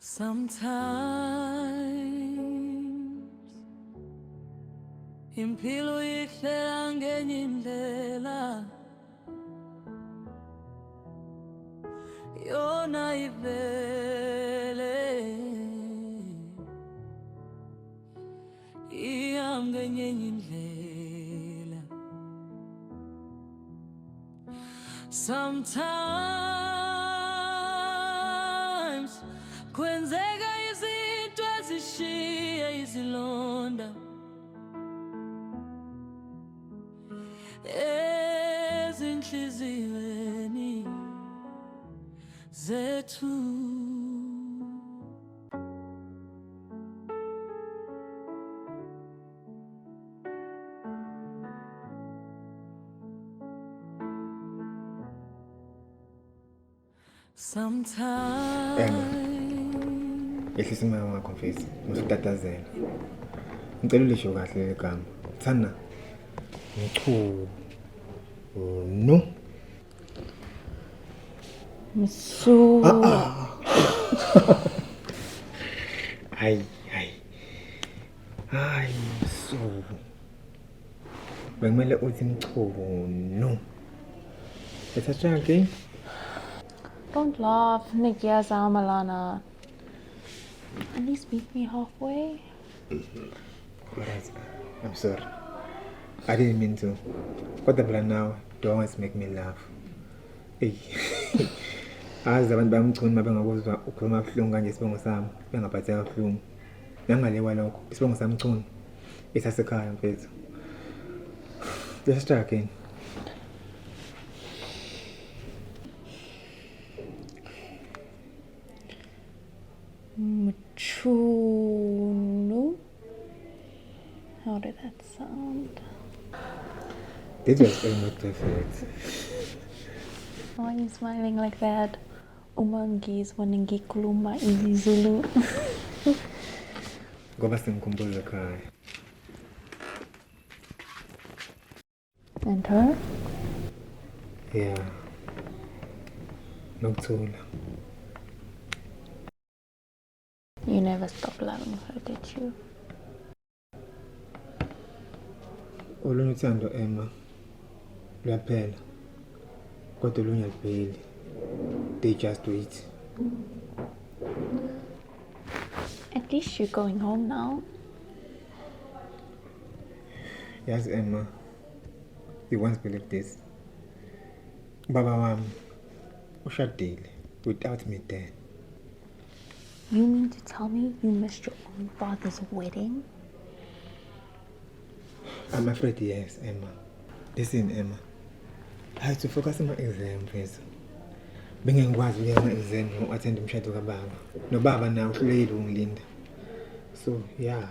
Sometimes impilo ihlela ngenye indlela yona ivele ihambe ngenye indlela. Sometimes kwenzeka izinto ezishiya izilonda ezinhliziyweni zethu. Sometimes Emma, yehlisa umoya wakho mfethu, musutatazela. Ngicela ulisho kahle leli gama. Thana. Mchu. No. Msu. Hayi, hayi. Hayi, msu. Bekumele uthi Mchunu. Let's try again. Don't laugh, Nikiyaza Malana. At least meet me halfway. Alright, I'm sorry. I didn't mean to. Kodwa phela nawe, you always make me laugh. Eyi. Azi abantu bayamchunu uma bengakuzwa ukhuluma kabuhlungu kanje isibongo sami, bengaphatheka kabuhlungu. Nangale kwalokho, isibongo sami Mchunu esasekhaya mfethu. Let's try again. Mchunu. How did that sound? This was almost perfect. Why are you smiling like that? Uma ngizwa ngikhuluma isiZulu. Ngoba sengikhumbuza ekhaya. And her? Yeah. Nokuthula. You never stopped loving her, did you? Olunye uthando Emma luyaphela kodwa olunye alupheli. They just wait. At least you're going home now. Yazi Emma, you once believed this. Baba wami ushadile without me there. You mean to tell me you missed your own father's wedding? I'm afraid yes, Emma. Listen, Emma. I had to focus on my exam mfethu. Bengingikwazi ukuya kuma-exam ngo-attend umshado kababa. Nobaba nawe uhlulekile ukungilinda. So, yeah,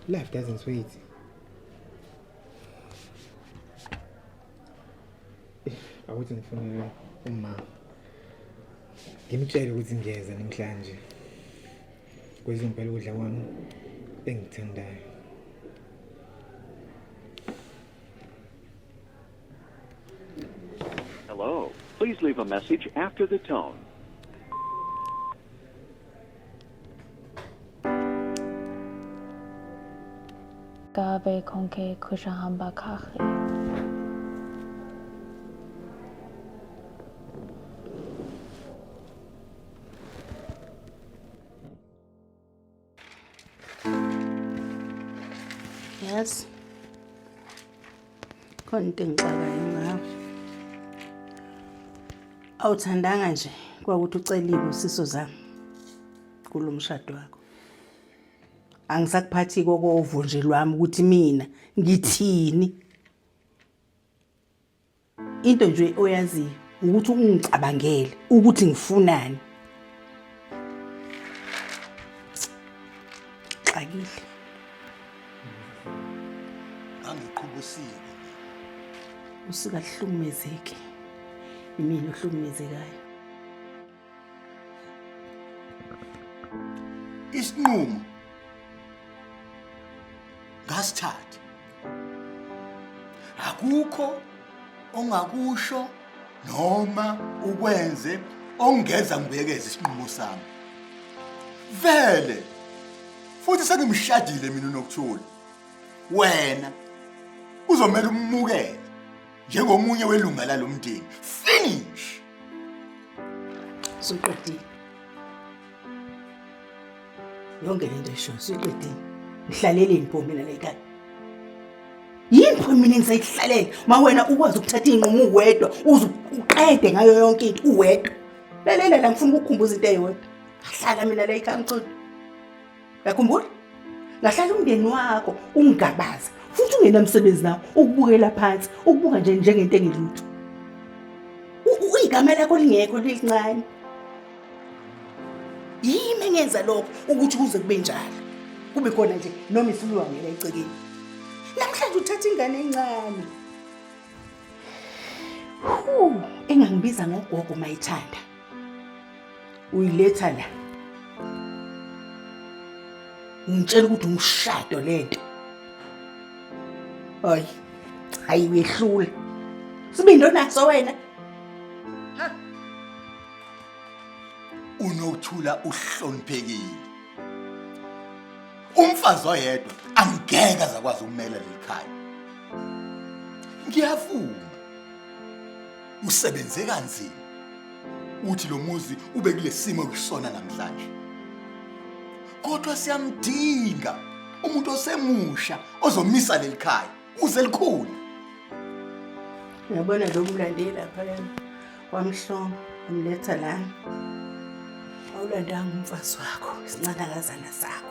life doesn't wait. Akuthi ngifonele uma. Ngimtshele ukuthi ngiyeza namhlanje. Kwezompela ukudla kwami engikuthandayo. Hello. Please leave a message after the tone. Ngabe konke kuzohamba kahle. Yazi khona into engixakayo ngawe. Awuthandanga nje kwakuthi ucele izibusiso zami kulo mshado wakho. Angisakuphathi kokovo nje lwami ukuthi mina ngithini. Into nje oyaziyo ukuthi ungicabangele ukuthi ngifunani. Xakile. Ngangiqhuba usiko. Usuka hlukumezeke. Imina ohlukumezekayo. Isinqumo ngasithatha. Akukho ongakusho noma ukwenze ongenza ngibuyekeze isinqumo sami. Vele futhi sengimshadile mina uNokuthula. Wena uzomela umukele njengomunye welunga lalomndeni. Finish. Suqedile. Yonke lento esho suqedile. Ngihlaleleni pho mina la ekhaya? Yini pho mina engisayihlalela? Ma wena ukwazi ukuthatha iy'nqumo uwedwa, uze uqede ngayo yonke into uwedwa. Lalela la, ngifuna ukukukhumbuza into eyodwa. Ngahlala mina la ekhaya Mchunu. Uyakhumbula? Ngahlala umndeni wakho ungigabaza futhi ungenamsebenzi nawo, ukubukela phansi, ukubuka nje njengento engelutho. Igama lakho lingekho lilincane. Yimi engenza lokho ukuthi kuze kube njalo. Kube khona nje noma isilwane la ecekeni. Namhlanje uthatha ingane encane. Hu, engangibiza ngogogo mayithanda. Uyiletha la. Ungitshela ukuthi umshado lento. Hayi. Hayi uyehlula. Sibindi onaso wena. UNokuthula uhloniphekile. Umfazi oyedwa angeke azakwazi ukumela leli khaya. Ngiyavuma. Usebenze kanzima. Uthi lo muzi ube kulesimo kusona namhlanje. Kodwa siyamdinga umuntu osemusha ozomisa leli khaya uze likhule. Uyabona lo mlande lapha yana kwamhlongo umletha lana. Awulandanga umfazi wakho, isincanakazana sakho.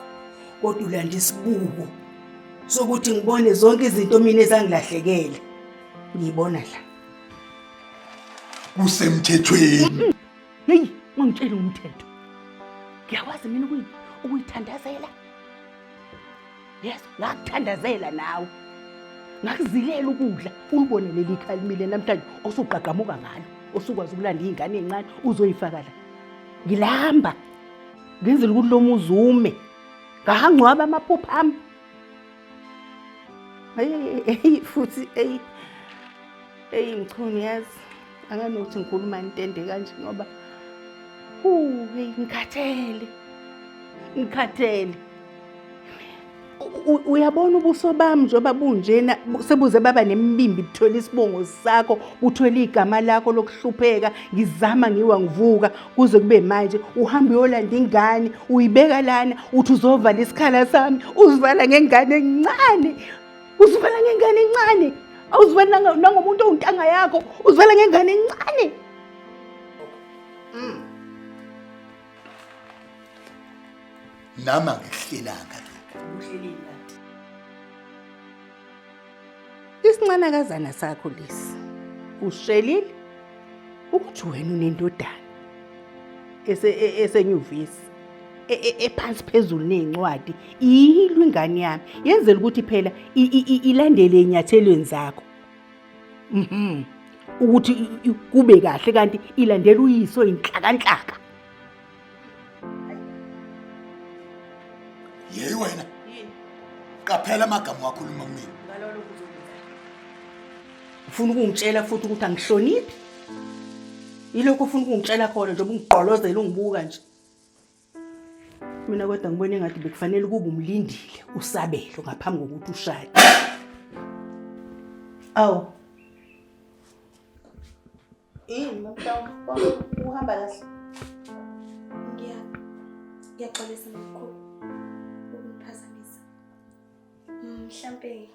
Kodwa ulanda isibuko sokuthi ngibone zonke izinto mina ezangilahlekele. Ngiyibona la. Kusemthethweni. Hey, ungitshela umthetho. Ngiyakwazi mina ukuyithandazela. Yes, ngakuthandazela nawe. Ngakuzilela ukudla, ulibone leli khalimile namhlanje osuqaqamuka ngalo, osukwazi ukulanda izingane ezincane uzoyifaka la. Ngilamba. Ngenzela ukuthi lo muzi ume. Ngahangcwaba amaphupha ami. Hey, futhi hey. Hey Mchunu, yazi anganokuthi ngikhuluma intende kanje ngoba hey ngikhathele. Ngikhathele. Uyabona ubuso bami njengoba bunjena sebuze baba nemibimbi, buthwele isibongo sakho, buthwele igama lakho lokuhlupheka. Ngizama ngiwa ngivuka kuze kube manje. Uhamba uyolanda ingane uyibeka lana, uthi uzovala isikhala sami, uzivala ngengane encane, uzivala ngengane encane, awuzivala nangomuntu owuntanga yakho, uzivala ngengane encane. Nami angikuhlelanga lokho. Isincanakazana sakho lesi ushelile ukuthi wena unendodana esenyuvesi ephansi phezulu nezincwadi, iyilwa ingane yami, yenzela ukuthi phela ilandele ezinyathelweni zakho. Ukuthi kube kahle, kanti ilandela uyiso inhlakanhlaka. Yeyi wena. Qaphela amagama wakhuluma kumina. Ufuna ukungitshela futhi ukuthi angihloniphi? Yilokho ufuna ukungitshela khona njengoba ungigqolozela ungibuka nje. Mina kodwa ngibona engathi bekufanele ukuba umlindile usabelo ngaphambi kokuthi ushade. Awu. Yini mamhlawumbe uhamba kahle? Ngiyaxolisa mkhulu ukuniphazamisa. Mhlampe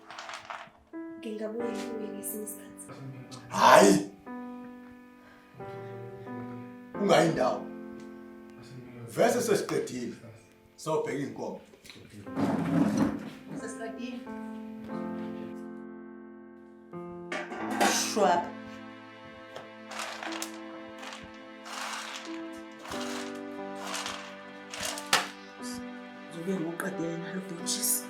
ngingabuye ngibuye ngesinye isikhathi. Hayi. Ungayi ndawo. Vese sesiqedile. Sobheka inkomo. Sesiqedile. Shwap. Zobe ngoqedele nalo bhontshisi.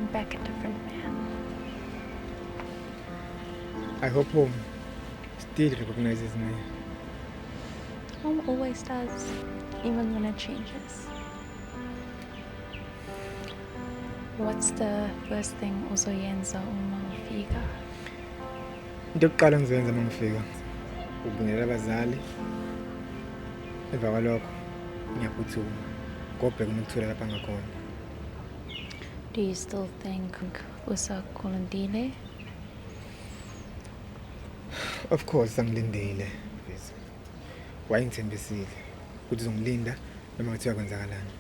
come back a different man. I hope home still recognizes me. Home always does, even when it changes. What's the first thing ozoyenza uma ufika? Into yokuqala engizoyenza uma ngifika ukubingelela abazali. Emva kwalokho ngiyaphuthuma ngobheka uNokuthula lapha ngakhona. Do you still think usakulindile? Of course angilindile. Wayengithembisile ukuthi uzongilinda noma ngathiwa kwenzakalani.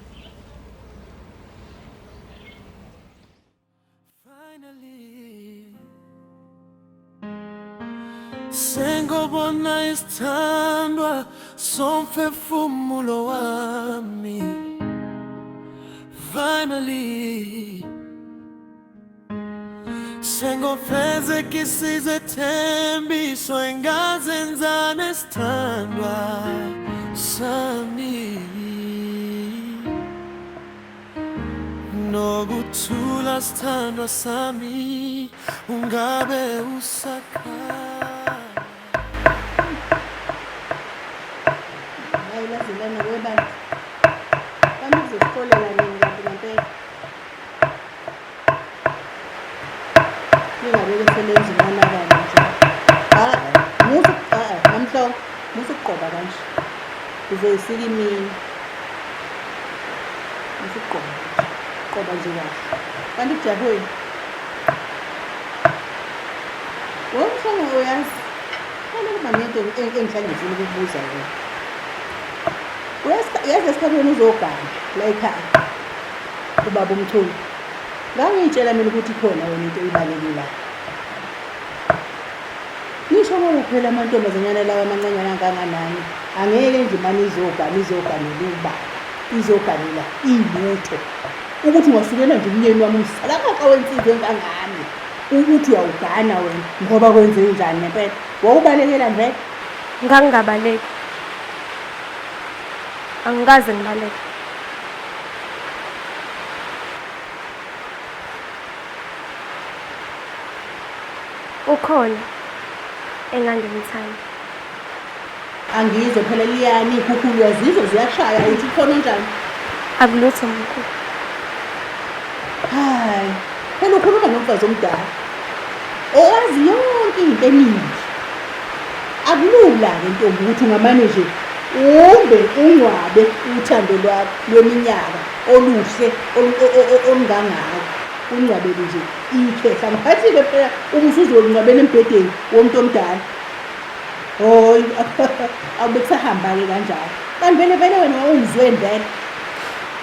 Finally sengobona isithandwa somphefumulo wami. Finally sengofezekisa izethembiso engazenza nesithandwa sami. Nokuthula sithandwa sami ungabe usakhala. Hayi lazilana webantu. Kambe uzosixolela nini kanti ngempela? Ningabeke selenza umonakalo nje. Musu namhla musu uqoba kanje. Uzoyisika imini. Musu uqoba. Qoba nje kahle. Kanti ujahweni. Womhlanga uyazi. Kana kuba nento engihlale ngifuna ukukubuza yona. Uyazi esikhathini uzogana la ekhaya. Ubaba uMchunu. Ngangitshela mina ukuthi khona wena into eyibalekile. Ngisho ngoba phela amantombazanyana lawa amancanyana kanganani angeke nje manje izogana izoganela ubaba izoganela ilutho ukuthi ungasukela nje umnyeni wami umsalaka wensizwe engangami ukuthi uyawugana wena ngoba kwenze njani ngempela wawubalekela nje. Ngangingabaleki, angikaze ngibaleke. Ukhona engangimthanda. Angizwe phela liyani ikhukhulu uyazizwa ziyashaya uthi ukhona onjani? Akulutho mkhulu. Hayi, phela ukhuluma nomfazi omdala owazi yonke into eningi. Akulula-ke ntombi ukuthi ungamane nje umbe ungcwabe uthando lwakho lweminyaka oluhle olungangako. Ungcwabele nje ikhehla. Ngathi-ke phela uma usuzolungcwabela embhedeni womuntu omdala. Hhoyi, awube kusahamba-ke kanjalo. Kanti vele vele wena wawungizweni vele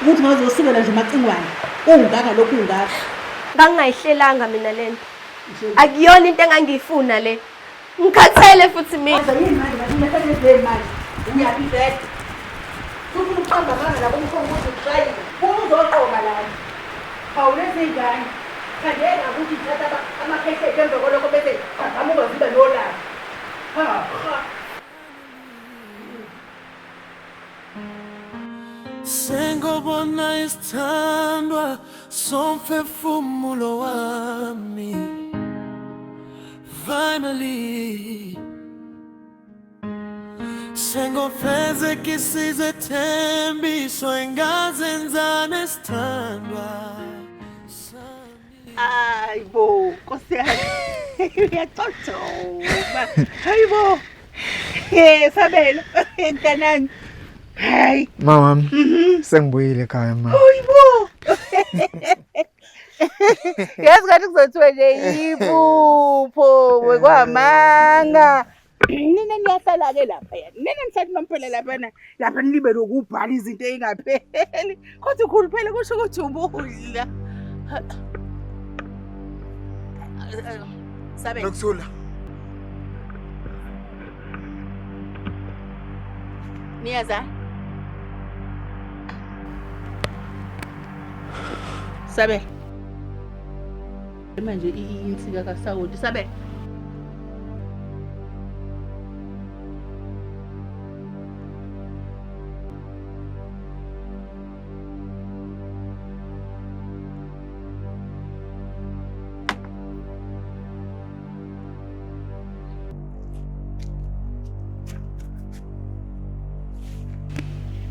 ukuthi ungazosukela nje umacingwane ungaka lokhu ungaka. Ngangingayihlelanga mina lento. Akuyona into engangiyifuna le. Ngikhathele futhi mina. Aze yini manje manje unefanele manje. Uyaphi vele? Ufuna ukuqamba amanga labo umkhongo ukuthi ushayile. Uzoqoba lana. Hawu lezi ngane. Khandeka ukuthi ithatha amakhehle emva kwalokho bese qhamuka zibe nolaka. Ha ha. Sengobona isithandwa somphefumulo wami. Finally sengofezekisa izethembiso engazenza nesithandwa sami. Hayibo, Nkosi yami. Uyaxoxoba. Hayibo. Hey Sabelo, mntanami. Hayi. Mama, sengibuyile ekhaya ma. Hayibo. Yazi ngathi kuzothiwa nje iphupho kwamanga. Nina niyahlala-ke lapha yani. Nina nihlala nomphela laphana. Lapha nilibe nokubhala izinto ey'ngapheli. Kodwa ukhuluphele kusho ukuthi ubudla. Sabelo. Nokuthula. Niyaza? Sabelo. Manje insika kaSawoti Sabelo.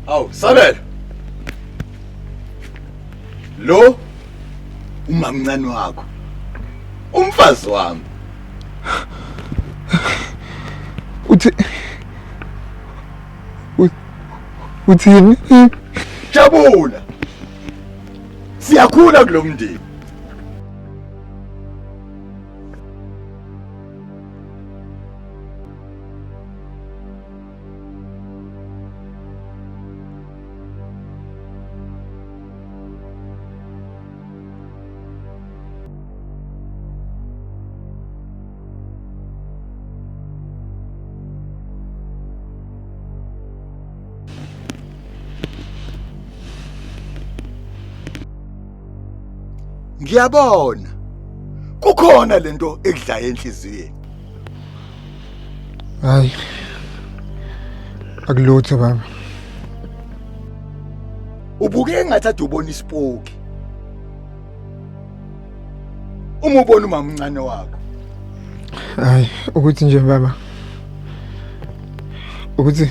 Awu, Sabelo. Lo umamncane wakho. Umfazi wami. Uthi uthini? Jabula. Siyakhula kulomndeni. Ngiyabona kukhona lento ekudlayo enhliziyweni. Hayi. Akulutho baba. Ubuke engathi ade ubona isipoki. Uma ubona umamncane wakho. Hayi, ukuthi nje baba. Ukuthi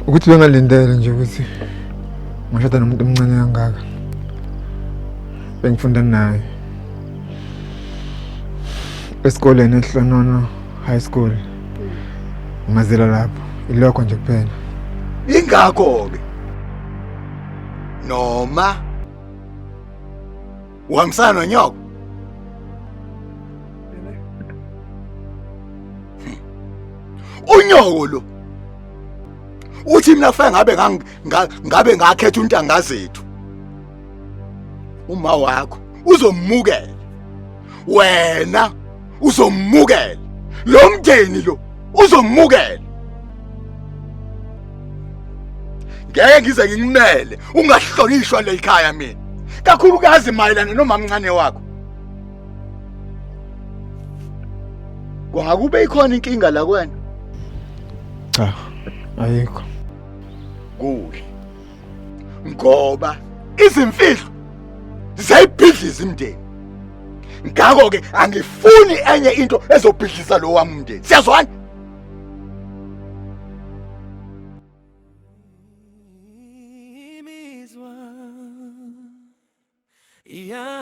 ukuthi bengalindele nje ukuthi ngashada nomuntu omncane kangaka. Bengifunda naye. Esikoleni eHlonono High School. Ngimazela lapho. Ilokho nje kuphela. Ingakho ke noma uhambisana nonyoko unyoko lo uthi mina fanele ngabe ngabe ngakhetha untanga zethu uma wakho uzomukela wena uzomukela lo mndeni lo uzomukela ngeke ngize ngikumele ungahlonishwa lekhaya mina kakhulukazi mayelana nomamncane wakho Kwangakube ikhona inkinga la kuwena? Cha, ayikho. Kuhle. Ngoba izimfihlo ziyayibhidliza imndeni. Ngakho ke angifuni enye into ezobhidliza lo wami umndeni. Siyazwana? Yami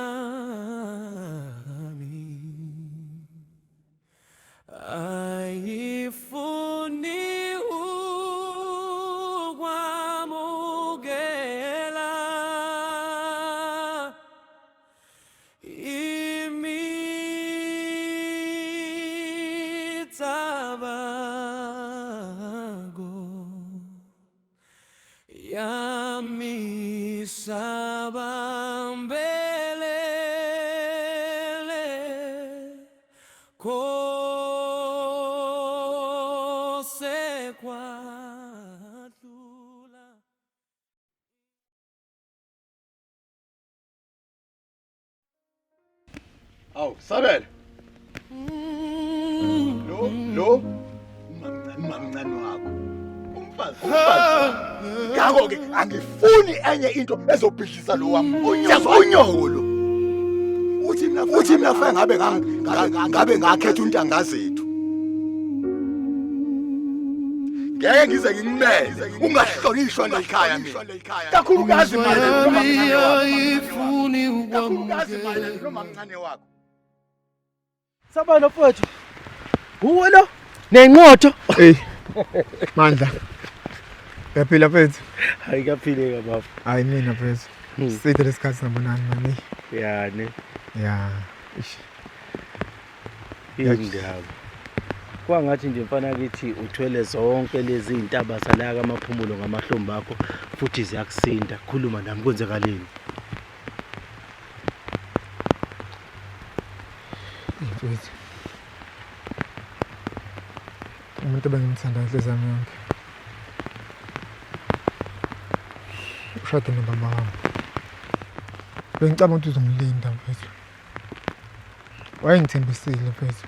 ayifuni ukwamukela imicabango Yami sabambelele kose kwadlula. Awu, Sabelo. Lo lo umamncane wakho. Umfazi. Umfazi. Ngakho ke angifuni enye into ezobhidliza lo wami. Unyoko lo. Uthi mina uthi mina fanele ngabe ngabe ngakhetha untanga zethu. Ngeke ngize ngikumele ungahlonishwa lekhaya mina. Kakhulukazi mayelana nomamncane wakho. Kakhulukazi mayelana nomamncane wakho. Sabalo mfowethu. Uwe lo nenqotho. Hey. Mandla. Uyaphila mfethu? Hayi kaphileka baba. Hayi mina mfethu. Side lesikhathi singabonani mani. Ya ne. Ya. Ish. Indaba. Kwangathi nje mfana kithi uthwele zonke lezi iy'ntaba zala kamaphumulo ngamahlombe akho futhi ziyakusinda. Khuluma nami kwenzekaleni? Mfethu. Umuntu ebengimthanda inhliziyo yami yonke. Ushade nobaba wami. Bengicabanga ukuthi uzongilinda mfethu. Wayengithembisile mfethu.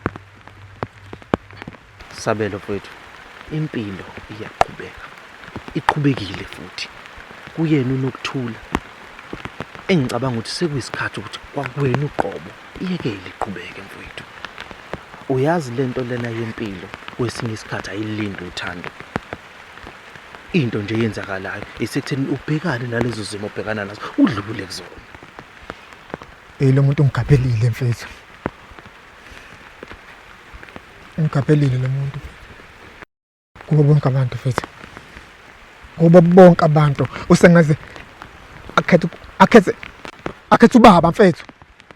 Sabelo mfethu, impilo iyaqhubeka. Iqhubekile futhi. Kuyena unokuthula. Engicabanga ukuthi sekuyisikhathi ukuthi kwakuwena uqobo iyekele iqhubeke mfethu. Uyazi lento lena yempilo. Kwesinye isikhathi ayilindi uthando. Into nje eyenzakalayo isekutheni ubhekane nalezo zimo obhekana nazo, udlule kuzona. Hey lo muntu ungigabelile mfethu. Ungigabelile lo muntu. Kubo bonke abantu mfethu. Kubo bonke abantu usengaze akhethe akhethe akhethe ubaba mfethu.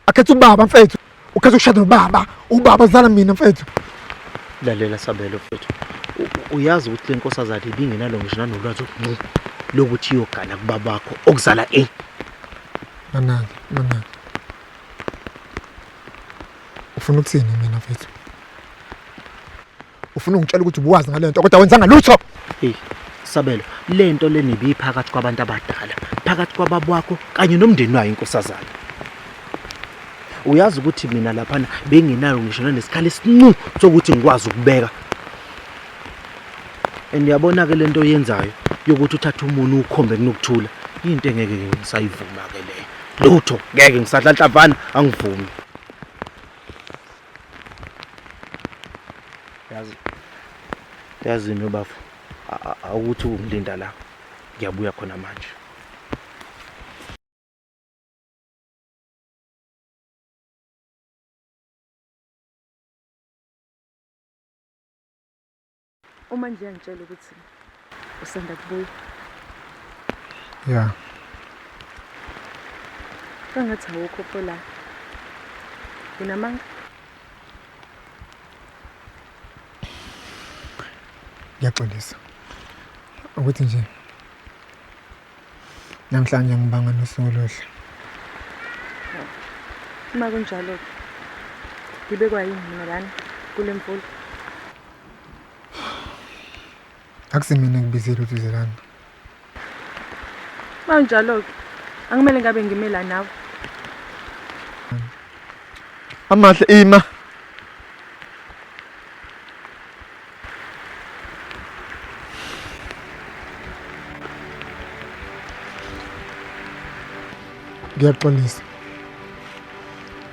Akhethe ubaba mfethu. Ukhetha ukushada nobaba. Ubaba uzala mina mfethu. Lalela Sabelo mfethu. Uyazi ukuthi le nkosazana ibingenalo ngisho nanolwazi oluncu lokuthi iyogana kubabakho okuzala e. Manake, manake. Ufuna ukuthini mina mfethu? Ufuna ungitshela ukuthi ubuwazi ngale nto kodwa wenzanga lutho. Hey, Sabelo, le nto lena ibiphakathi kwabantu abadala, phakathi kwababa wakho kanye nomndeni wayo inkosazana. Uyazi ukuthi mina laphana benginalo ngisho nanesikhala esincu sokuthi ngikwazi ukubeka. And uyabona-ke le nto oyenzayo yokuthi uthathe umuntu ukhombe kunokuthula, into engeke ngisayivuma-ke leyo. Lutho, ngeke ngisadla nhlavana, angivumi. Yazi, yazini ubafo, awukuthi ungilinda la, ngiyabuya khona manje. Uma nje angitshela ukuthi usanda kubuya. Yeah. Kangathi awukho pho la. Unamanga? Ngiyaxolisa. Ukuthi nje namhlanje ngibanga nosuku oluhle. Uma kunjalo ngibekwa yini mina lana kule mvula? Akusimina engikubizile ukuthi uze lana. Uma kunjalo-ke angimele ngabe ngime la nawe. Amahle ima. Ngiyaxolisa.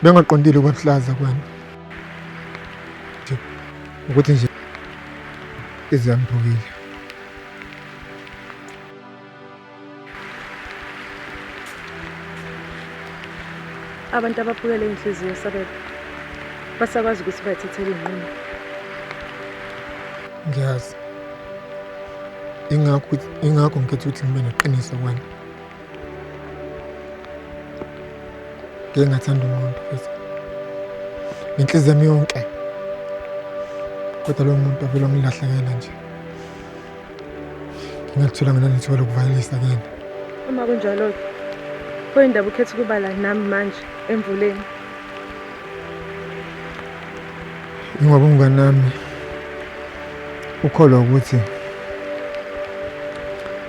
Bengaqondile ukuhlaza kwena. Nje ukuthi nje izangiphukile. Abantu abaphukele inhliziyo Sabelo basakwazi ukuthi bayithathele iy'nqumo. Ngiyazi. Ingakho ingakho ngikhetha ukuthi ngibe neqiniso kuwena. Ngeke ngathanda umuntu futhi. Ngenhliziyo yami yonke. Kodwa lowo muntu avele wangilahlekela nje. Ngingatholanga nanethuba lokuvalelisa kuyena. Uma kunjalo-ke, kuyindaba ukhetha ukuba la nami manje emvuleni. Ingoba umngani nami ukholwa ukuthi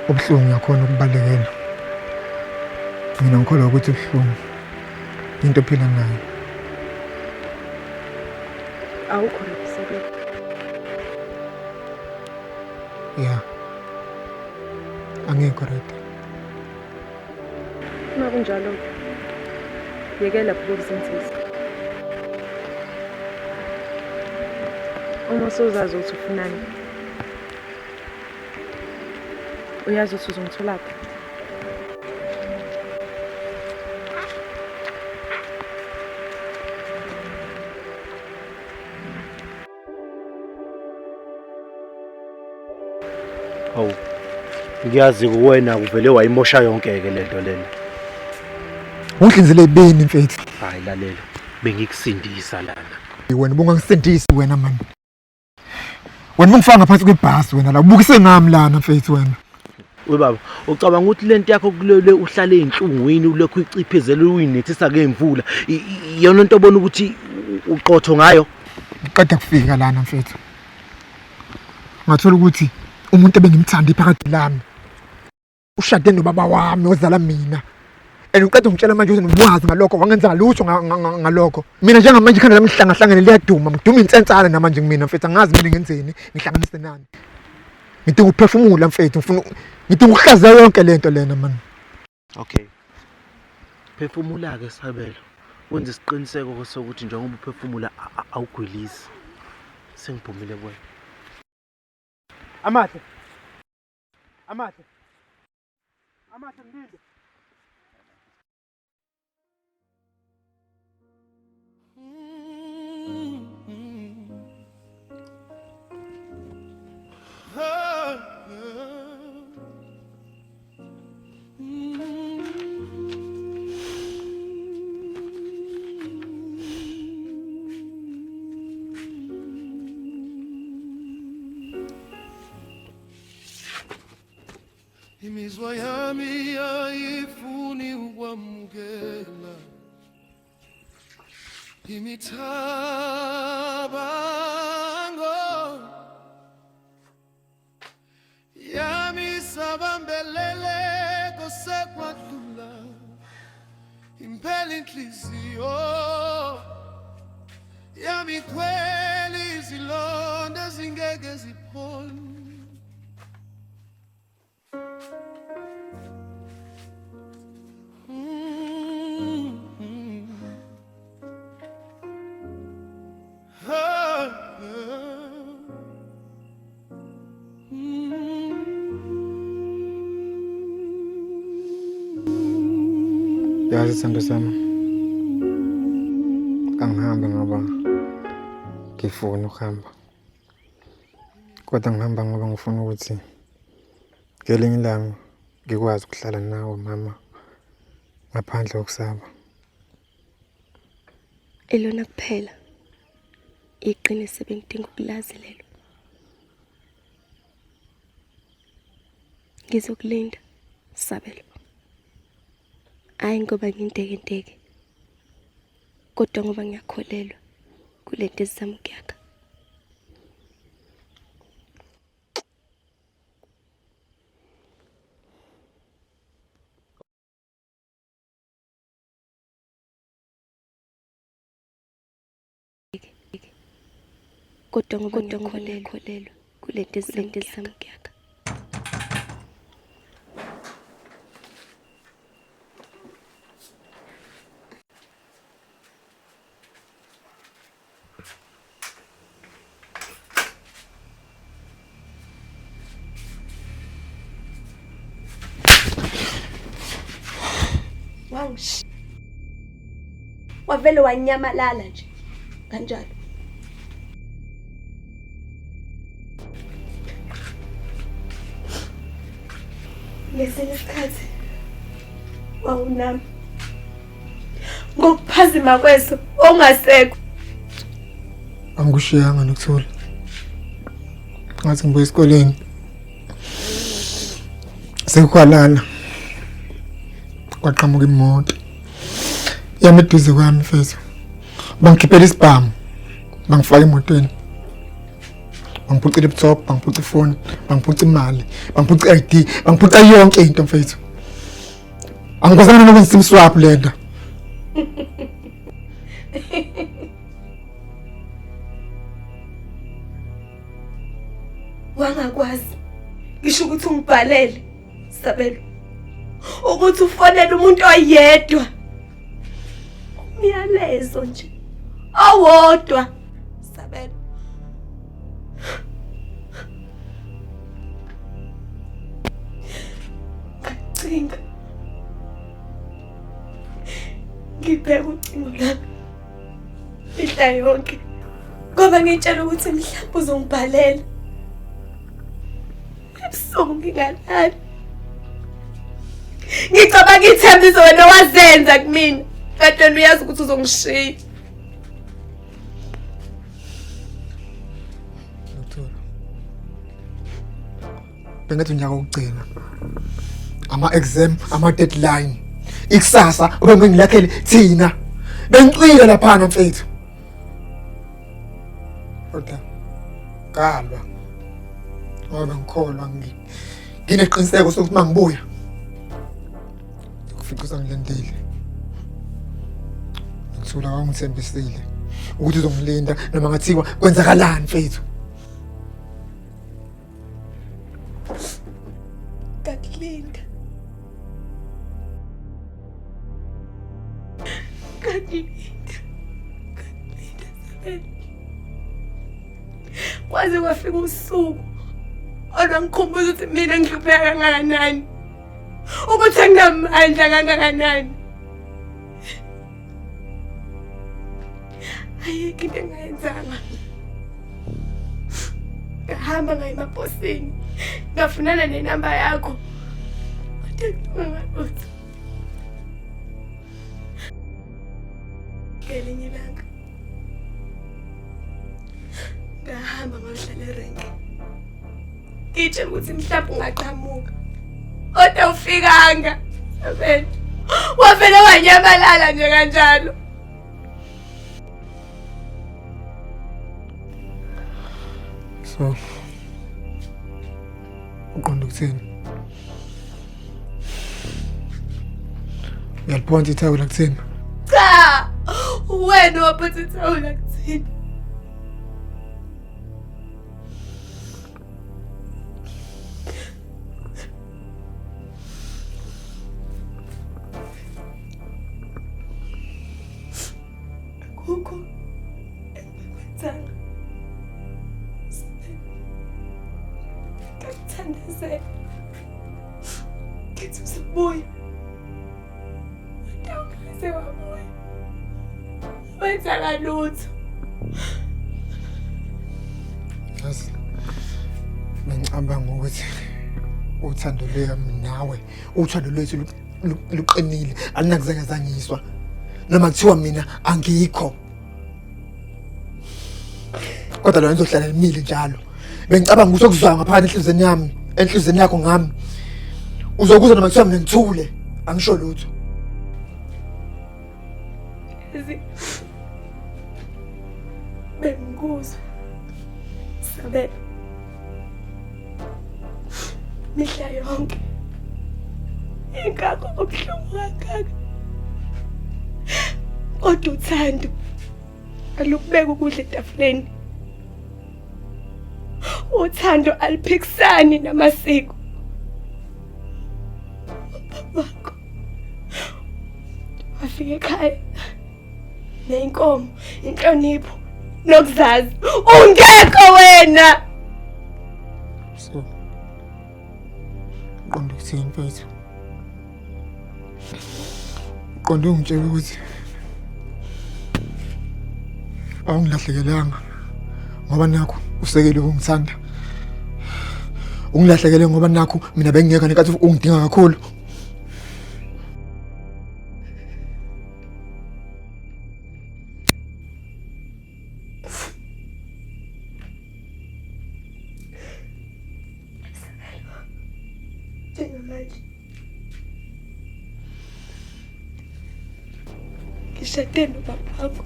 ubuhlungu uyakhona ukubalekela. Mina ngikholwa ukuthi ubuhlungu into ophila nayo. Awukho lapho Sabelo. Yeah. Angikho ready. Uma kunjalo-ke, yekela phela ukuzenzisa. Uma usuzazi ukuthi ufunani, uyazi ukuthi uzongitholaphi. Hawu. Ngiyazi kuwena kuvele wayimosha yonke ke lento lena. Ungihlinzele ibini mfethu. Hayi lalela. Bengikusindisa lana. Wena ubungangisindisi wena man. Wena ungifaka ngaphansi kwebhasi wena la ubukise ngami lana mfethu wena. We baba, ucabanga ukuthi lento yakho kulele uhlale ezinhlungwini ulokhu uyiциphezela uyinethisa ngemvula. Iyona into obona ukuthi uqotho ngayo. Ngiqeda kufika lana mfethu. Ngathola ukuthi umuntu ebengimthanda iphakade lami ushade nobaba wami ozala mina. And uqeda ngitshela manje ukuthi ngiwazi ngalokho wangenza lutho ngalokho. Mina njengamanje ikhanda lami lihlangahlangene liyaduma, ngiduma insensana namanje kumina mfethu angazi mina ngenzeni, ngihlanganise nani. Ngidinga ukuphefumula mfethu, ngifuna ngidinga ukuhlaziya yonke lento lena man. Okay. Phefumula ke Sabelo. Wenze isiqiniseko sokuthi njengoba uphefumula awugwilizi. Sengiphumile kuwena. Amahle. Amahle. Amahle ngilinde. Imizwa yami ayifuni ukwamukela imithabango yami sabambelele kosekwadlula impela inhliziyo yami igcwele izilonda ezingeke ziphole. Yazi sithando sami, angihambi ngoba ngifuna ukuhamba, kodwa ngihamba ngoba ngifuna ukuthi ngelinye ilanga ngikwazi ukuhlala nawe mama ngaphandle kokusaba. Ilona kuphela iqiniso ebengidinga ukulazi lelo. Ngizokulinda Sabelo. Hhayi ngoba ngintekenteke, kodwa ngoba ngiyakholelwa kule nto esizama ukuyakha. Kodwa ngoba ngiyakholelwa kule nto esizama ukuyakha. Wangish. Wavele wanyamalala nje kanjalo. Ngesinye isikhathi wawunami ngokuphazima kweso ongasekho. Angikushiyanga nokuthula. Ngathi ngibuya esikoleni. Sekuhwalala. Kwaqhamuka imoto. Yami eduze kwami mfethu. Bangikhiphela isibhamu. Bangifaka emotweni. Bangiphuca i-laptop, bangiphuca ifoni, bangiphuca imali, bangiphuca i-ID, bangiphuca yonke into mfethu. Angikwazanga nokwenza i-SIM swap lento. Wangakwazi ngisho ukuthi ungibhalele Sabelo ukuthi ufonele umuntu oyedwa umyalezo nje owodwa Sabelo. Ngacinga ngibheka ucingo lami mihla yonke ngoba ngitshela ukuthi mhlawumbe uzongibhalela ebusuku ngingalali. Ngicabanga ithembiso wena wazenza kumina kanti wena uyazi ukuthi uzongishiya. Nokuthula. Bengathi unyaka wokugcina. Ama-exam, ama-deadline. Ikusasa obengilakhele thina. Bengicwile laphana mfethu. Kodwa ngalwa. Ngoba ngikholwa ngineqiniseko sokuthi mangibuya ngikufica usangilindile. Ngithula wangithembisile ukuthi uzongilinda noma ngathiwa kwenzakalani mfethu. Ngakulinda. Ngakulinda. Ngakulinda Sabelo. Kwaze kwafika usuku Olwangikhumbuza ukuthi mina ngihlupheka kangakanani. Ukuthi anginamandla kangakanani. Ayikho into engayenzanga. Ngahamba ngaya emaposini. Ngafunana nenamba yakho. Kodwa ngicabanga lutho. Ngelinye ilanga ngahamba ngayohlala erenke. Ngitshela ukuthi mhlawumbe ungaqhamuka. Kodwa ufikanga. Sabelo. Wavele wanyamalala nje kanjalo. So uqonda ukuthini? Uyaliphonsa ithawula kuthini? Cha! Wena waphatha ithawula kuthini? Akukho engingakwenzanga. Ngakuthandazela. Ngithi uzobuya. Kodwa ungaze wabuya. Wenza lutho. Yazi bengicabanga ukuthi uthando lwami nawe uthando lwethu luqinile alunakuzanyazanyiswa noma kuthiwa mina angikho kodwa lona lizohlala limile njalo bengicabanga ukuthi okuzwayo ngaphakathi enhliziyweni yami enhliziyweni yakho ngami uzokuzwa noma kuthiwa mina ngithule angisho lutho. Bengikuzwa Sabelo mihla yonke ingakho kubuhlungu kangaka kodwa uthando alukubeka ukudla etafuleni uthando aliphikisani namasiko babakho wafika ekhaya neyinkomo inhlonipho nokuzazi ungekho wena. So uqonda ukuthini mfethu? Uqonde ungitshela ukuthi awungilahlekelanga ngoba nakho usekele ukungithanda. Ungilahlekele ngoba nakho mina bengingekho ngenkathi ungidinga kakhulu. Njengamanje ngishade nobaba wakho,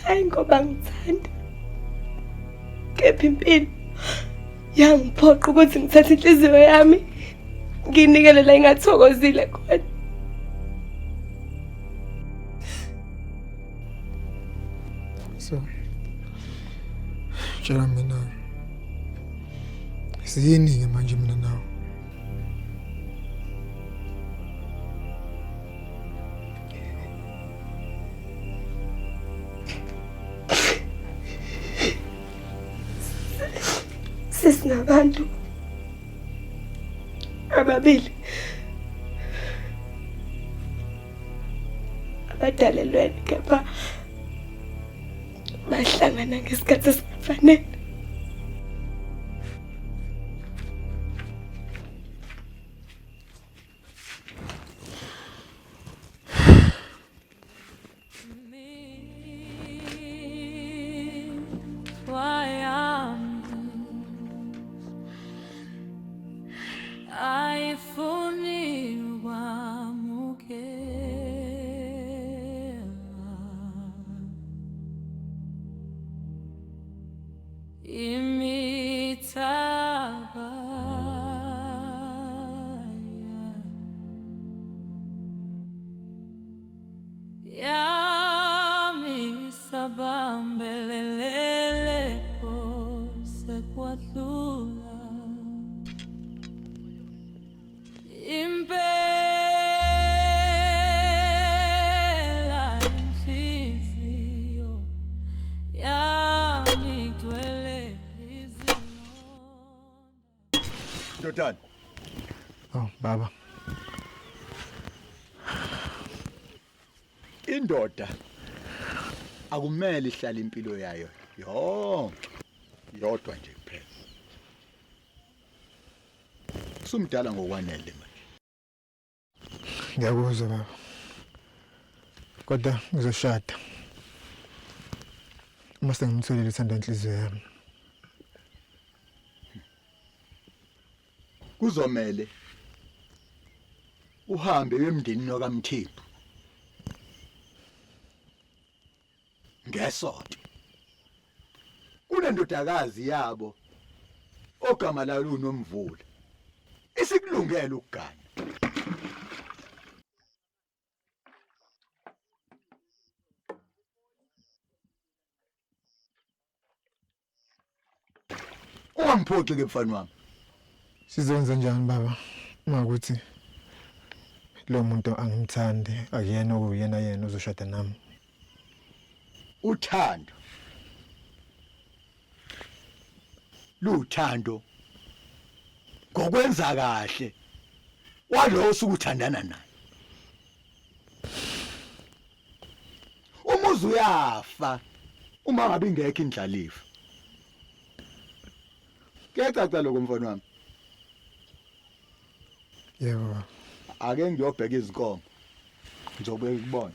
hhayi ngoba ngithanda, kepha impilo yangiphoqa ukuthi ngithathe inhliziyo yami ngiyinikele la ingathokozile khona. So tshela mina siyini-ke manje mina nawe? Sesinabantu ababili abadalelwene kepha bahlangana ngesikhathi esingafanele. Ndodana. Oh baba. Indoda akumele ihlale impilo yayo yonke yodwa nje kuphela. Sumdala ngokwanele manje. Ngiyakuzwa baba. Kodwa ngizoshada. Uma sengimtholile uthanda inhliziyo yami. Kuzomele uhambe emndenini wakaMthembu. Ngesonto. Kunendodakazi yabo ogama layo lunomvula. Isikulungela ukugana. Ungangiphoxi ke mfana wami. Sizokwenza njani baba uma ukuthi lo muntu angimthandi akuyena okuyena yena uzoshada nami. Uthando. Luthando ngokwenza kahle walowo usukuthandana naye. Umuzi uyafa uma ngabe ingekho indlalifa. Kuyacaca lokho mfana wami. Yebo. Ake ngiyobheka izinkomo. Ngizobuye ngikubone.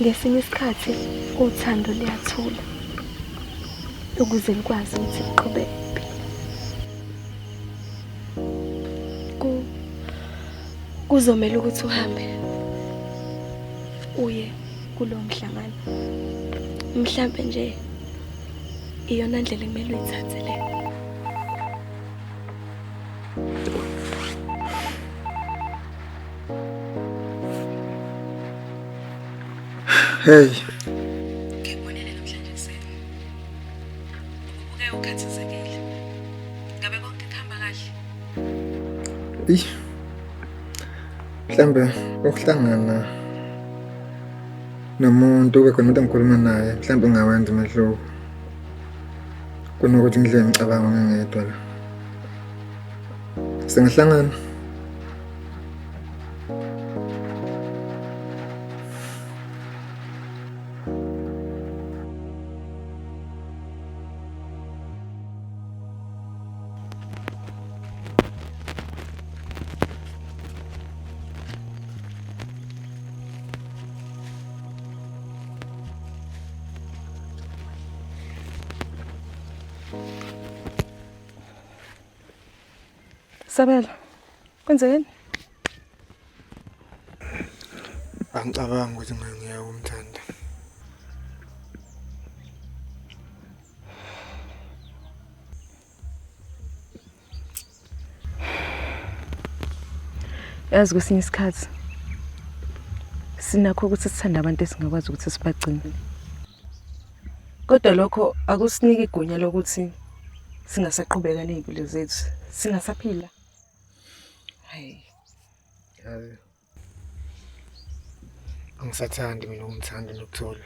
Ngesinye isikhathi uthando luyathula ukuze likwazi ukuthi liqhubeke impilo. Ku kuzomela ukuthi uhambe uye kulowo mhlangano. Mhlampe nje iyona ndlela ekumele uyithathe le. Hey. Ngikubonile namhlanje ekuseni. Ubukeka ukhathazekile. Ngabe konke kuhamba kahle? Eish. Mhlambe ukuhlangana nomuntu ube khona umuntu engikhuluma naye mhlambe ungawenza umehluko. Kunokuthi ngidle ngicabanga ngingedwa la. Singahlangana. Sabelo, kwenzekeni? Angicabangi ukuthi ngiyeke ukumthanda. Yazi kwesinye isikhathi sinakho ukuthi sithande abantu esingakwazi ukuthi sibagcine. Kodwa lokho akusiniki igunya lokuthi singasaqhubeka ney'mpilo zethu, singasaphila. Hayi. Yazi. Angisathandi mina ukumthanda nokuthola.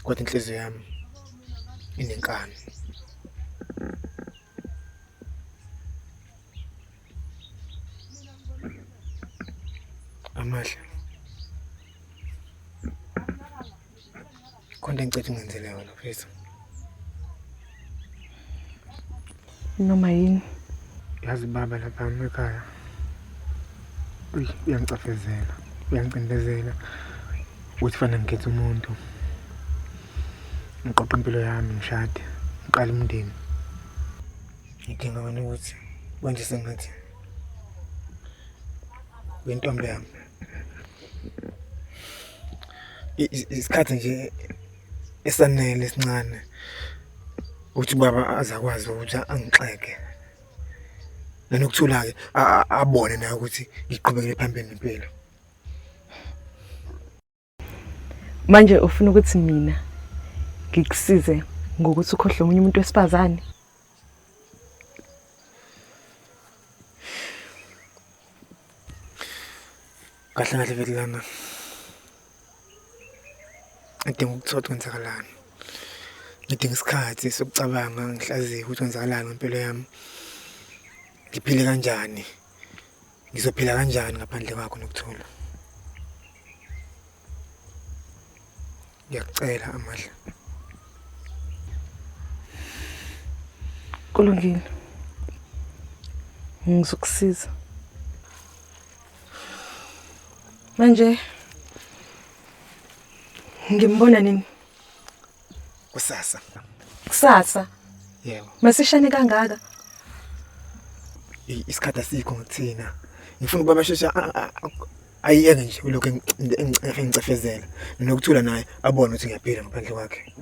Kodwa inhliziyo yami inenkani. Amahle. Khona engicela ungenzele yona please. Noma yini? Yazi baba lapha ekhaya. Uy, uyangicafezela, uyangicindezela. Ukuthi fanele ngikhethe umuntu. Ngiqoqe impilo yami ngishade, ngiqale umndeni. Ngidinga wena ukuthi wenze sengathi uyintombi yami. Isikhathi nje esanele esincane ukuthi ubaba azakwazi ukuthi angixeke. Nanokuthula-ke abone naye ukuthi ngiqhubekele phambili nempilo. Manje ufuna ukuthi mina ngikusize ngokuthi ukhohlwe omunye umuntu wesifazane? Kahle kahle vele lana. Ngidinga ukuthola ukuthi kwenzakalani. Ngidinga isikhathi sokucabanga ngihlaziye ukuthi kwenzakalani ngempilo yami. Ngiphile kanjani? Ngizophila kanjani ngaphandle kwakho nokuthula? Ngiyakucela Amahle. Kulungile. Ngizokusiza. Manje ngimbona nini? Kusasa. Kusasa. Yebo. Masishane kangaka. Isikhathi asikho ngithina. Ngifuna ukuba basheshe ayiyeke nje ulokhu engicefezela. Nokuthula naye abone ukuthi ngiyaphila ngaphandle kwakhe.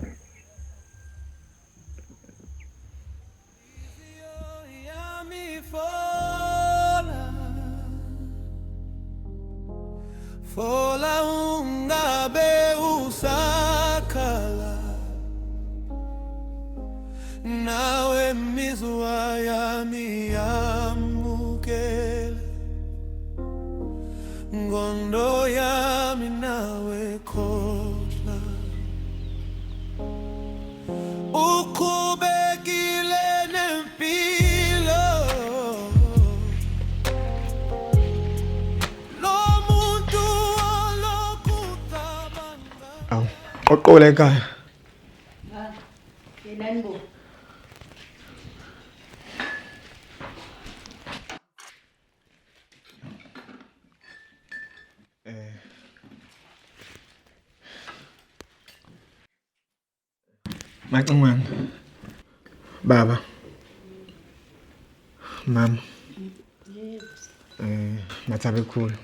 Fola ungabe usakhala nawe mizwa yami yamukele ngondo yami nawe khohla uqhubekile nempilo lo muntu olokucabanga. Awu, qoqola ekhaya. Yenani bo. Macingwane. Baba. Mama. Mathabe khulu.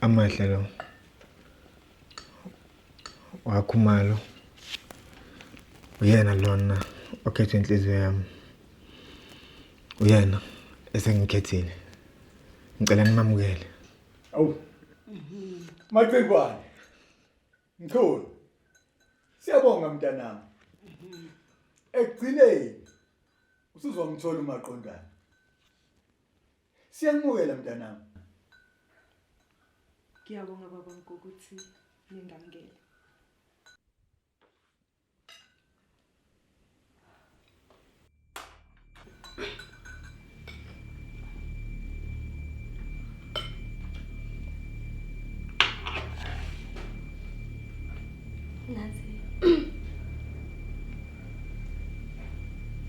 Amahle lo. Wakhumalo. Uyena lona okhethwe inhliziyo yami. Uyena esengikhethile. Ngicela nimamukele. Awu. Macingwane. Mkhulu. Siyabonga mntanami. Ekugcineni usuzomthola umaqondana. Siyamukela mntanami. Ngiyabonga baba ngokuthi ningamukele. Naze.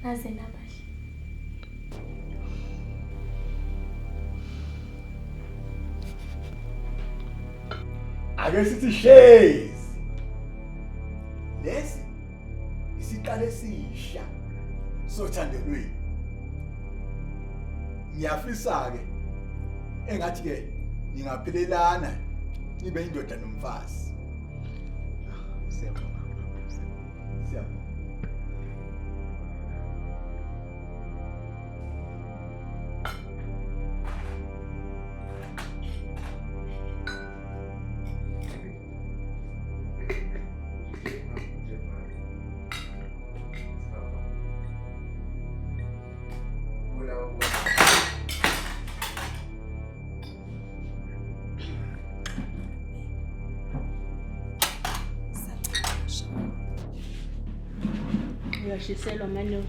Naze nabahle. Ake sithi shezi. Lesi isiqalo esisha sothando lwenu. Ngiyafisa ke engathi ke ningaphelelana nibe indoda nomfazi. Siyabonga. Siyabonga. Uyashiselwa manje.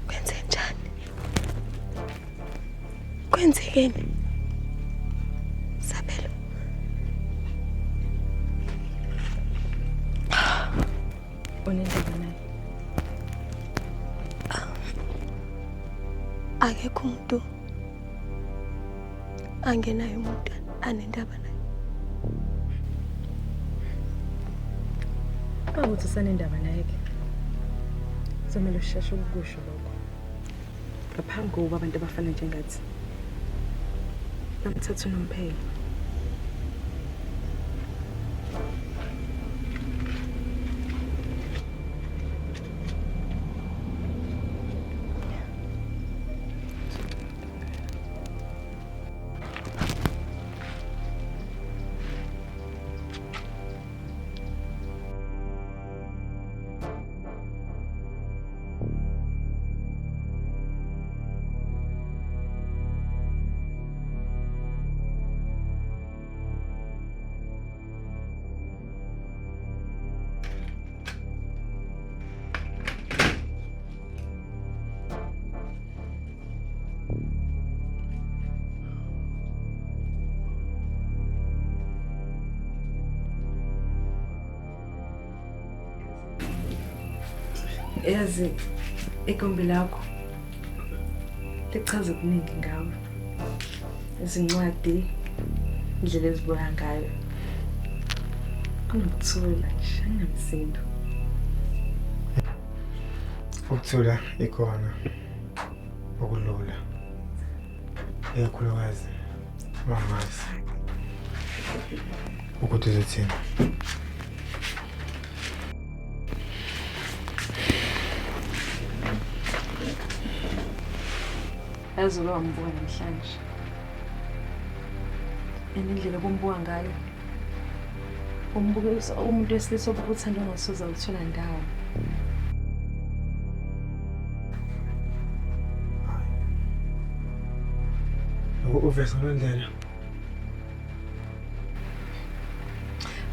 Kwenzenjani? Kwenzekeni? Sabelo. Unendaba naye. Akekho umuntu angenayo umuntu anendaba naye. Uma ukuthi usanendaba naye-ke, kuzomele usheshe ukukusho lokho. Ngaphambi kokuba abantu abafana njengathi bamthathe unomphela. Yazi igumbi lakho lichaza okuningi ngawe. Izincwadi, indlela ezibuka ngayo. Kunokuthula nje, anginamsindo. Ukuthula ikhona okulula. Ikakhulukazi mangazi ukuthi uzothini. Yazi uke wambuka namhlanje. And indlela obumbuka ngayo, umbuka umuntu wesilisa obukuthanda ongasoze awuthola ndawo. Uveza ngale ndlela.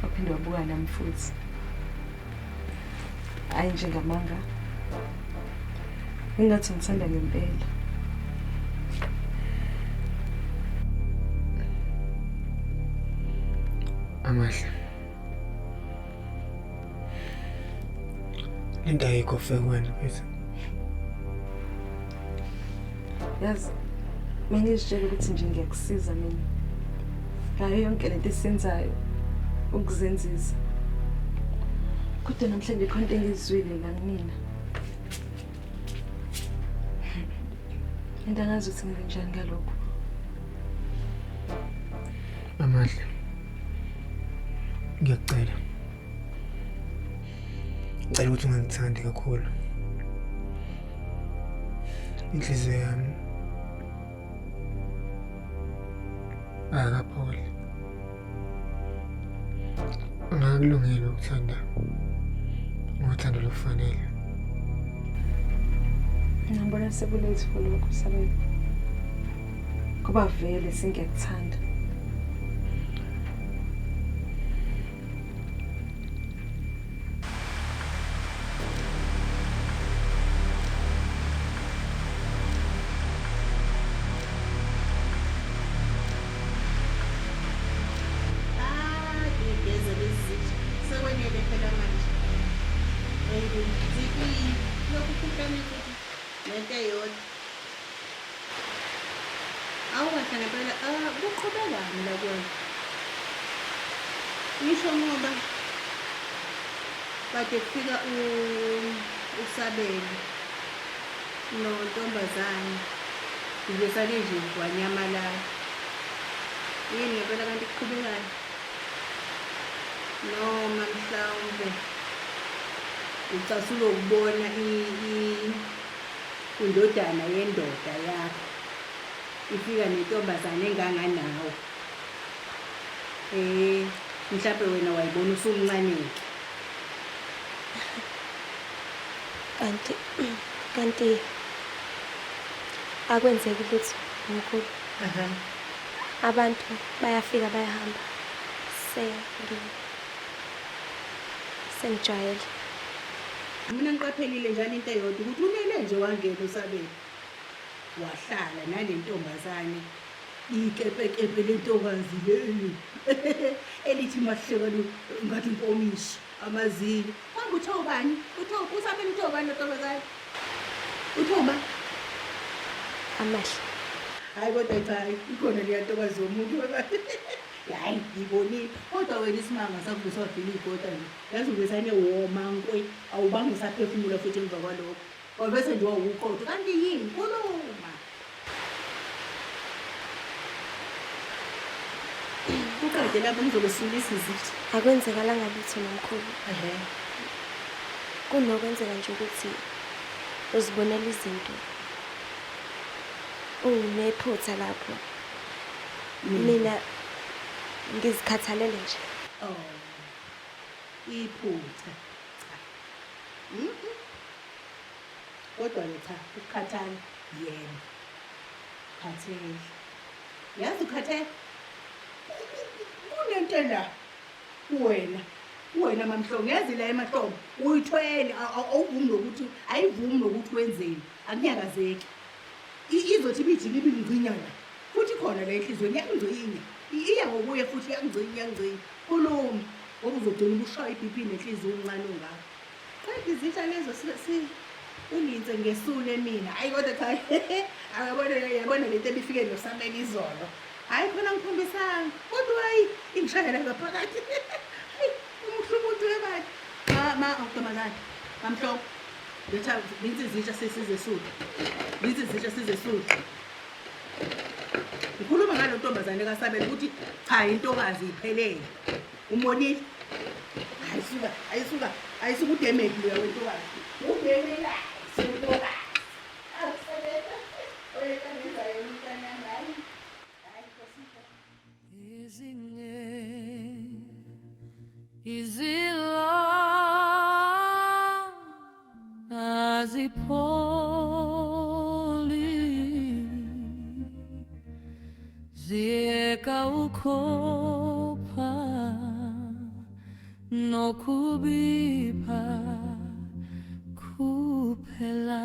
Waphinde wabuka nami futhi. Hhayi njengamanga. Engathi ngithanda ngempela. Amahle. Into ayikho fair kuwena mfethu. Yazi, bengizitshela ukuthi nje ngiyakusiza mina. Ngayo yonke lento esiyenzayo ukuzenzisa. Kodwa namhlanje khona into engizwile la kumina. Into angazi ukuthi ngize njani ngalokho. Amahle. Ngiyakucela. Ngicela ukuthi ungangithandi kakhulu. Inhliziyo yami ayikapholi. Angakulungeli ukuthanda ngothando olufanele. Ngibona seku-late for lokho Sabelo. Ngoba vele sengiyakuthanda. Ah, ngigeze lezi zitsha. Sekwenele phela manje. Ziklini. Lokhu kuhlane futhi nento eyodwa. Awu kahle ngempela, ah kuqhubekani la kuwena? Ngisho ngoba kade kufika uSabelo nontombazane ngivesane nje wanyamalala. Yini ngempela kanti kuqhubekani? Noma mhlawumbe ucasulwa ukubona indodana yendoda yakho ifika nentombazane enganganawe. Mhlampe wena wayibona usumncane-ke. Kanti akwenzeki lutho mkhulu. Abantu bayafika bayahamba. Sengijwayele. Mina ngiqaphelile njalo into eyodwa ukuthi ulele nje wangena uSabelo. Wahlala nale ntombazane. Ikepekepe lentokazi leli. Elithi mahleka ngathi inkomishi amazinyo. Kambe uthe ubani? Uthe uSabelo uthe ubani lo ntombazane? Uthe ubani? Amahle. Hayi kodwa cha, ikhona leya ntokazi yomuntu. Hayi ngibonile. Kodwa wena isimanga sakuvisa wagila igota nje. Yazi uvesane woma nkwe, awubange usaphefumula futhi emva kwalokho. Wabese nje wawuqotho kanti yini? Khuluma. Uqede lapho ngizobe sulisa izitha. Akwenzekalanga lutho nomkhulu. Ehhe. Kunokwenzeka nje ukuthi uzibonela izinto. Unephutha lapho. Mina ngizikhathalele nje. Oh. Iphutha. Cha. Kodwa-ke cha, ukukhathala yebo. Khathele. Yazi ukhathele. Kunento la kuwena. Kuwena mamhlongo yazi la emahlombe uyithwele awuvumi nokuthi ayivumi nokuthi wenzeni akunyakazeki. Izothi ibijike ibingcinya la. Futhi khona la enhliziyweni iyakungcinya. Iya ngokuye futhi iyakungcinya iyakungcinya. Khuluma ngoba uzogcina ubushaya i-BP nenhliziyo umncane ungaka. Qeda izitsha lezo si ulinze ngesule mina. Hayi kodwa cha. Akabona yabona lento ebifike noSamela izolo. Hayi khona ngikhombisanga. Kodwa hayi ingishayela ngaphakathi. Hayi umuhle umuntu webani. Ma ma awuqhamazana. Mamhlongo. Letha linze izitsha sesizesule. Linze izitsha sizesule. Ngikhuluma ngalo ntombazane kaSabela ukuthi cha intokazi iphelele. Umonile. Hayi suka, hayi suka, hayi suka udemedi loya wentokazi. Udemela, sentokazi. Akusebenza. Oyekanisa yena umntanami hayi. Hayi Nkosi. Ezinye izilwane azipholi ziyeka ukhopha nokubipha kuphela.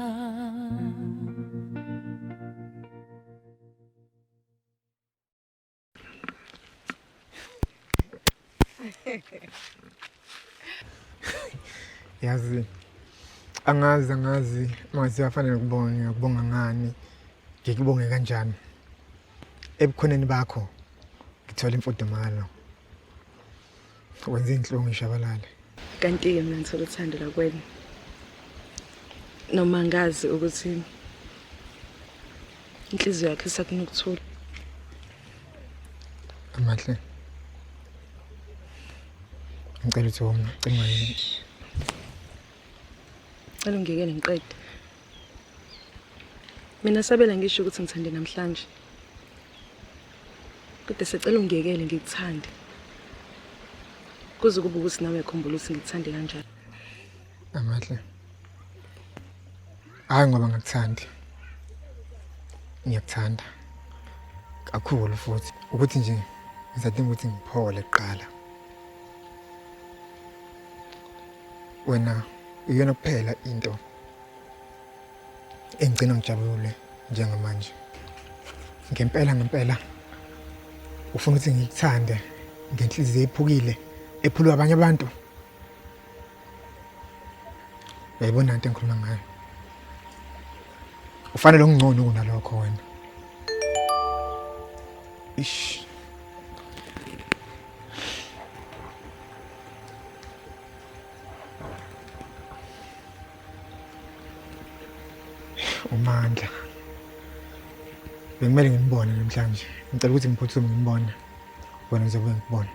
Yazi angazi angazi mase afanele kubonga ngiyakubonga ngani ngikubonge kanjani ebukhoneni bakho ngithola imfudumalo wenza inhlungu ishabalale. Kanti-ke mina ngithola uthando la kuwena. Noma ngazi ukuthi inhliziyo yakhe isakunokuthula. Amahle. Ngicela uthi wona cinga yini. Cela ungiyekele ngiqede. Mina Sabela ngisho ukuthi ngithande namhlanje. Kodwa sicela ungiyekele ngikuthande. Kuze kube ukuthi nawe uyakhumbula ukuthi ngikuthande kanjani. Amahle. Hayi ngoba ngikuthandi. Ngiyakuthanda. Kakhulu futhi ukuthi nje ngisadinga ukuthi ngiphole kuqala. Wena iyona kuphela into engigcina ngijabule njengamanje. Ngempela ngempela ufuna ukuthi ngikuthande ngenhliziyo ephukile ephulwa abanye abantu. Uyayibona into engikhuluma ngayo. Ufanele ongcono kunalokho wena. Ish. Umandla. Bekumele ngimbone namhlanje. Ngicela ukuthi ngiphuthume ngimbone. Wena ngizobe ngikubona.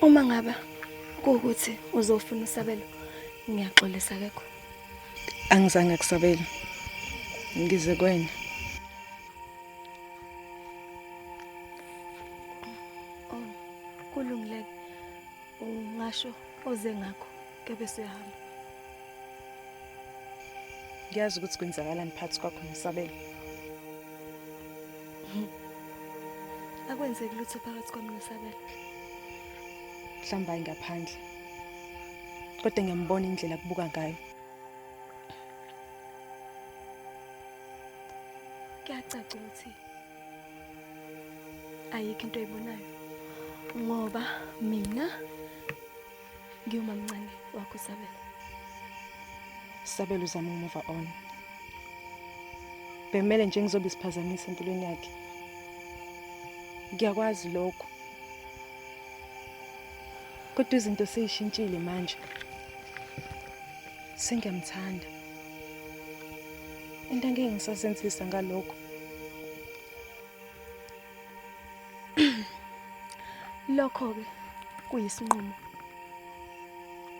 Uma ngaba kuwukuthi uzofuna usabelo ngiyaxolisa kekho. Angizange kusabela. Ngize kwena. Oh. Ungasho oze ngakho kebe siyahamba. Ngiyazi ukuthi kwenzakalani phakathi kwakho noSabelo. Akwenzeki lutho phakathi kwami noSabelo. Mhlawumbe hayi ngaphandle. Kodwa ngiyambona indlela akubuka ngayo. Kuyacaca ukuthi ayikho into oyibonayo ngoba mina ngiwumamncane wakho Sabelo. Sabelo uzama ukumove on. Bekumele nje ngizobe isiphazamisa empilweni yakhe. Ngiyakwazi lokho. Kodwa izinto seyishintshile manje. Sengiyamthanda. Into angeke ngisasenzisa ngalokho. Lokho-ke kuyisinqumo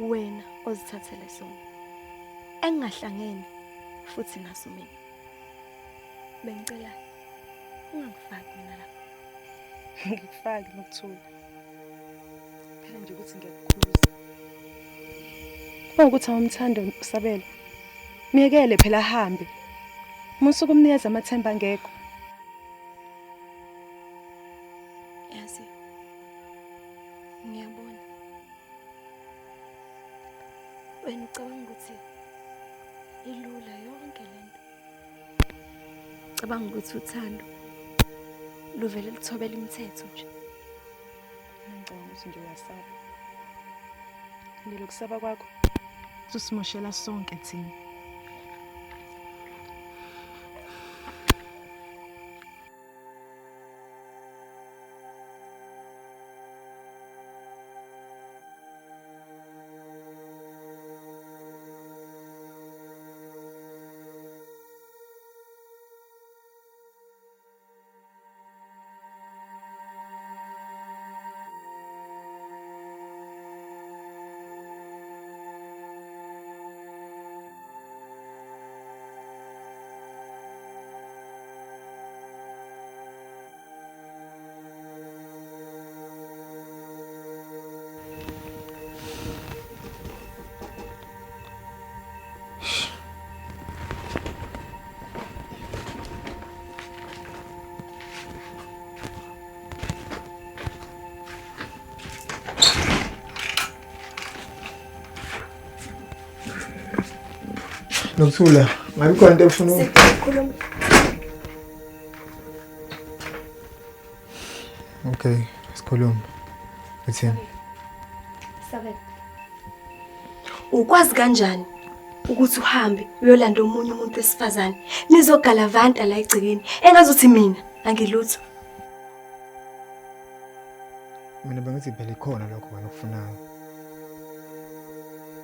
wena ozithathele sona engingahlangene futhi naso mina. Bengicela ungangifaki mina lapho. Ngikufaki Nokuthula. Phela nje ukuthi ngiyakukhuza. Uma ukuthi awumthandi uSabelo, myekele phela ahambe. Musa ukumnikeza amathemba angekho. Yazi, ngiyabona. Wena ucabanga ukuthi ilula yonke lento. Cabanga ukuthi uthando luvele luthobela imithetho nje. Ngicabanga ukuthi nje uyasaba. And lokusaba kwakho kuzosimoshela sonke thina. Nokuthula, ngabe khona into efuna Sikhuluma. Okay, sikhulume. Uthini? Sabelo. Ukwazi kanjani ukuthi uhambe uyolanda omunye umuntu wesifazane nizogalavanta la egcekeni engazuthi mina angilutho. Mina bengithi phela ikhona lokho wena okufunayo.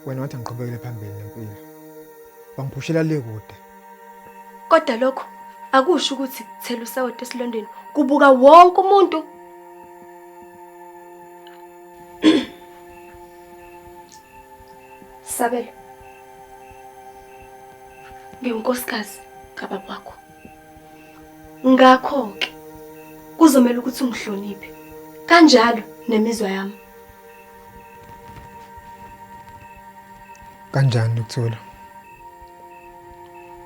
Wena wathi angiqhubekele phambili nempilo. Wangiphushela le kude. Kodwa lokho akusho ukuthi thela usawoti esilondeni kubuka wonke umuntu. Sabelo. Ngiwunkosikazi kababa wakho. Ngakho-ke kuzomela ukuthi ungihloniphe. Kanjalo nemizwa yami. Kanjani Nokuthula?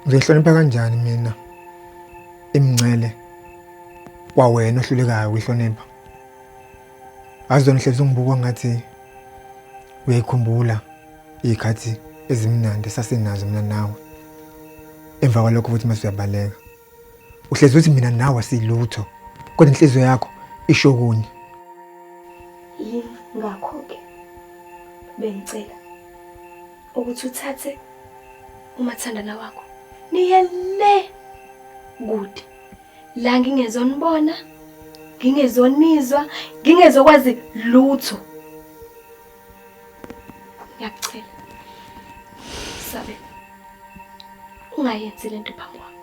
Ngizoyihlonipha kanjani mina imingcele kwawena ohlulekayo ukuyihlonipha? Azona hlezi ungibuka ngathi uyayikhumbula iy'khathi ezimnandi esasinazo mina nawe. Emva kwalokho futhi mase uyabaleka. Uhlezi uthi mina nawe asilutho kodwa inhliziyo yakho isho okunye. Yini ngakho-ke bengicela ukuthi uthathe umathandana wakho niye le kude la ngingezonibona ngingezonizwa ngingezokwazi lutho. Ngiyakucela Sabe, ungayenzi lento phambi kwami.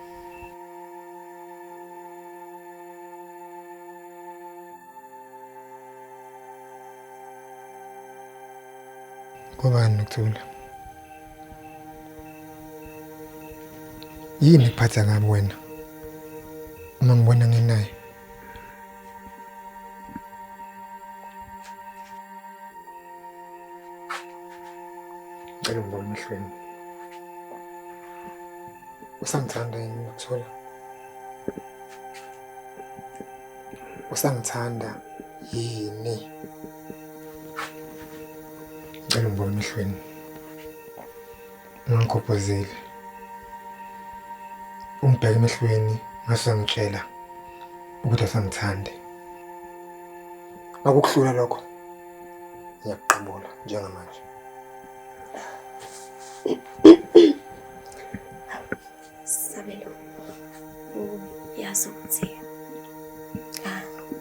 Ngobani Nokuthula? Yini ekuphatha kabi wena uma ngibona nginaye? Ngicela ungibone emehlweni. Usangithanda yini Nokuthula? Usangithanda yini? Ngicela ungibone emehlweni. Ungangikhophozeli. Ungibheke emehlweni ngase ngitshela ukuthi asangithandi. Akukuhlula lokho. Ngiyakuqabula njengamanje. Sabelo, uyazi ukuthi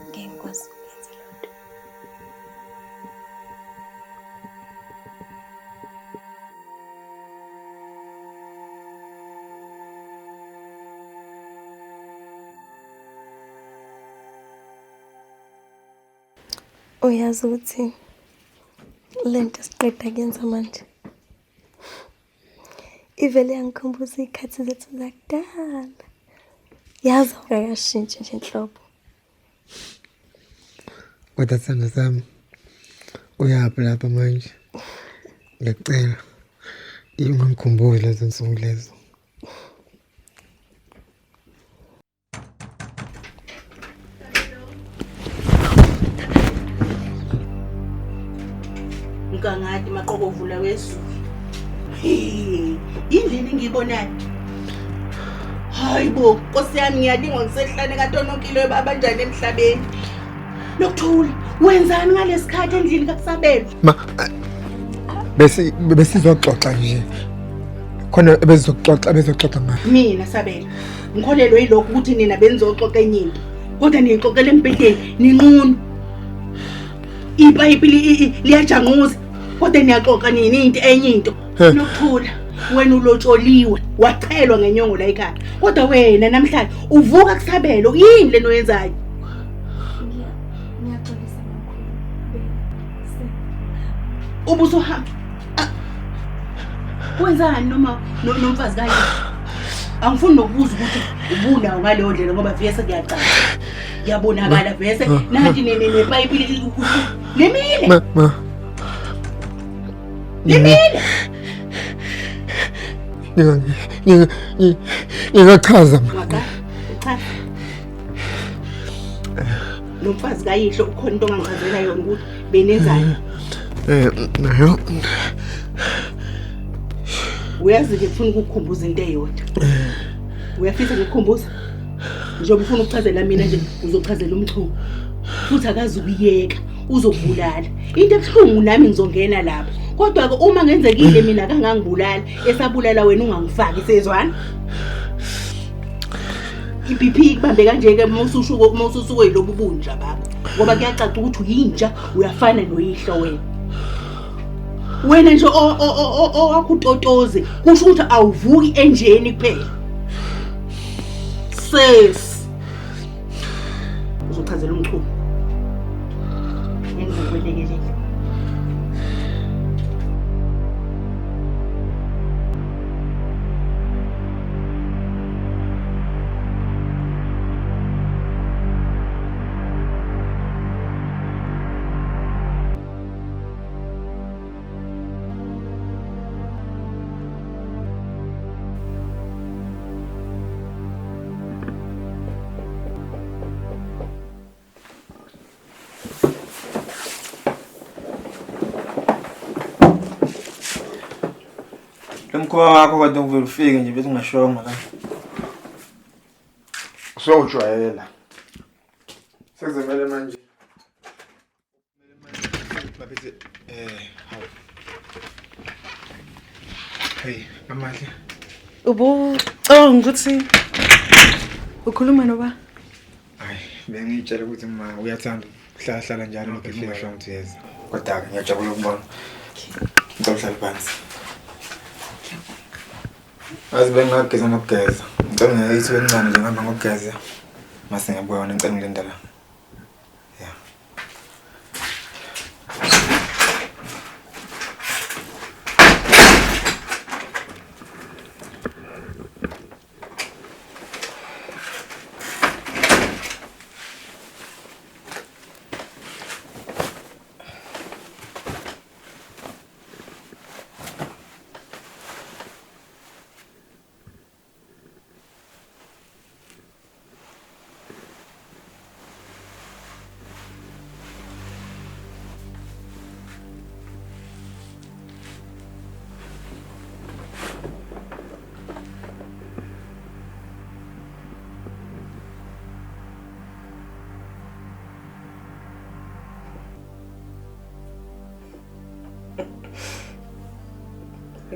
ngeke ngikwazi ukuyenza loo nto. Uyazi ukuthi le nto esiqeda kuyenza manje ivele yangikhumbuza iy'khathi zethu zakudala. Yazi awukakashintshi nje nhlobo. Kodwa sithando sami, uyaphi lapha manje? Ngiyakucela, ungangikhumbuzi lezo nsuku lezo. Ngangadi maqokovula wezulu. Yindlela engiyibonayo. Hayi bo, Nkosi yami ngiyalingwa ngisehlane kaTononkilo abanjani emhlabeni. Nokuthula, wenzani ngalesikhathi endlini kaSabelo? Ma besi besizoxoxa nje. Khona bezoxoxa bezoxoxa ngayo. Mina Sabelo, ngikholelwe yilokhu ukuthi nina benizoxoxa enye into. Kodwa niyixoxela embhedeni, ninqunu. Ipayipi liyajanquza. Kodwa niyaxoxa nini into enye into. Nokuthula, wena ulotsholiwe, wachelwa ngenyongo la ekhaya. Kodwa wena namhlanje uvuka kusabelo, yini lento oyenzayo? Ngiyaxolisa kakhulu. Ubusuhamba. Wenzani noma nomfazi kanye? Angifuni nokubuza ukuthi ubunawo ngaleyo ndlela ngoba vese kuyacaca. Kuyabonakala vese nathi nepayipi limile. Ma ma. Limile. Ngingachaza ma. Cha. Lo mfazi kayihlo ukhona into ongangichazela yona ukuthi benenzani. Nayo. Uyazi-ke kufuna ukukukhumbuza into eyodwa. Uyafisa ngikukhumbuza? Njengoba ufuna ukuchazela mina nje uzochazela uMchunu. Futhi akazukuyeka, uzokubulala. Into ebuhlungu nami ngizongena lapho. Kodwa-ke uma ngenzekile mina kangangibulala, esabulala wena ungangifaki sezwana. I-BP ikubambe kanje-ke uma usushuko uma ususuke yilobu bunja bakho. Ngoba kuyacaca ukuthi uyinja, uyafana noyihlo wena. Wena nje owakho utotoze kusho ukuthi awuvuki enjeni kuphela. Sis. Uzochazela uMchunu. Ngizokwelekelela. Lo mkhuba wakho kade uvele ufike nje bese ungashongo la. Usowujwayela. Sekuzomele manje. Baphethe hawu. Hey, amahle. Ubucabanga ukuthi ukhuluma noba? Hayi, bengiyitshela ukuthi ma uyathanda ukuhlala hlala njalo lokho efika ukuthi uyeza. Kodwa ke ngiyajabula ukubona. Ngicela uhlale phansi. Azi bengingageza nokugeza. Ngicela ngiyithuba encane nje ngihamba ngokugeza. Mase ngiyabuya wena ngicela ngilinde la. Yeah.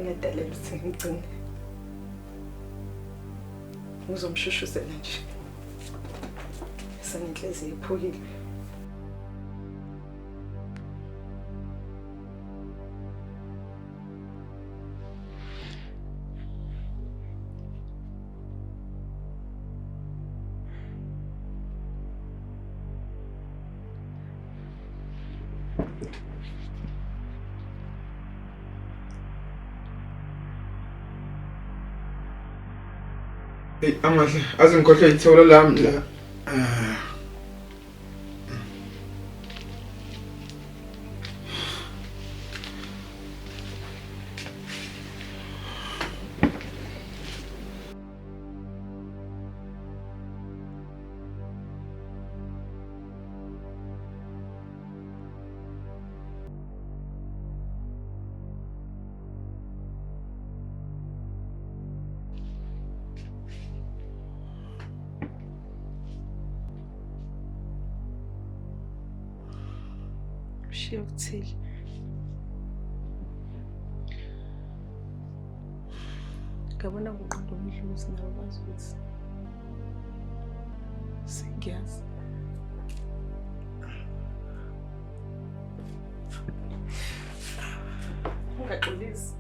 Ngingadalelwa ukuthi ngimgcine. Ngizomshushuzela nje. Sanenhliziyo ephukile. Hey, amahle, aze ngikhohlwe ithawula lami la. Ah. Ushiye okuthile. Ngabona kuqonda omuhle ukuthi nawe wazi ukuthi sengiyazi. Ungaxolisi.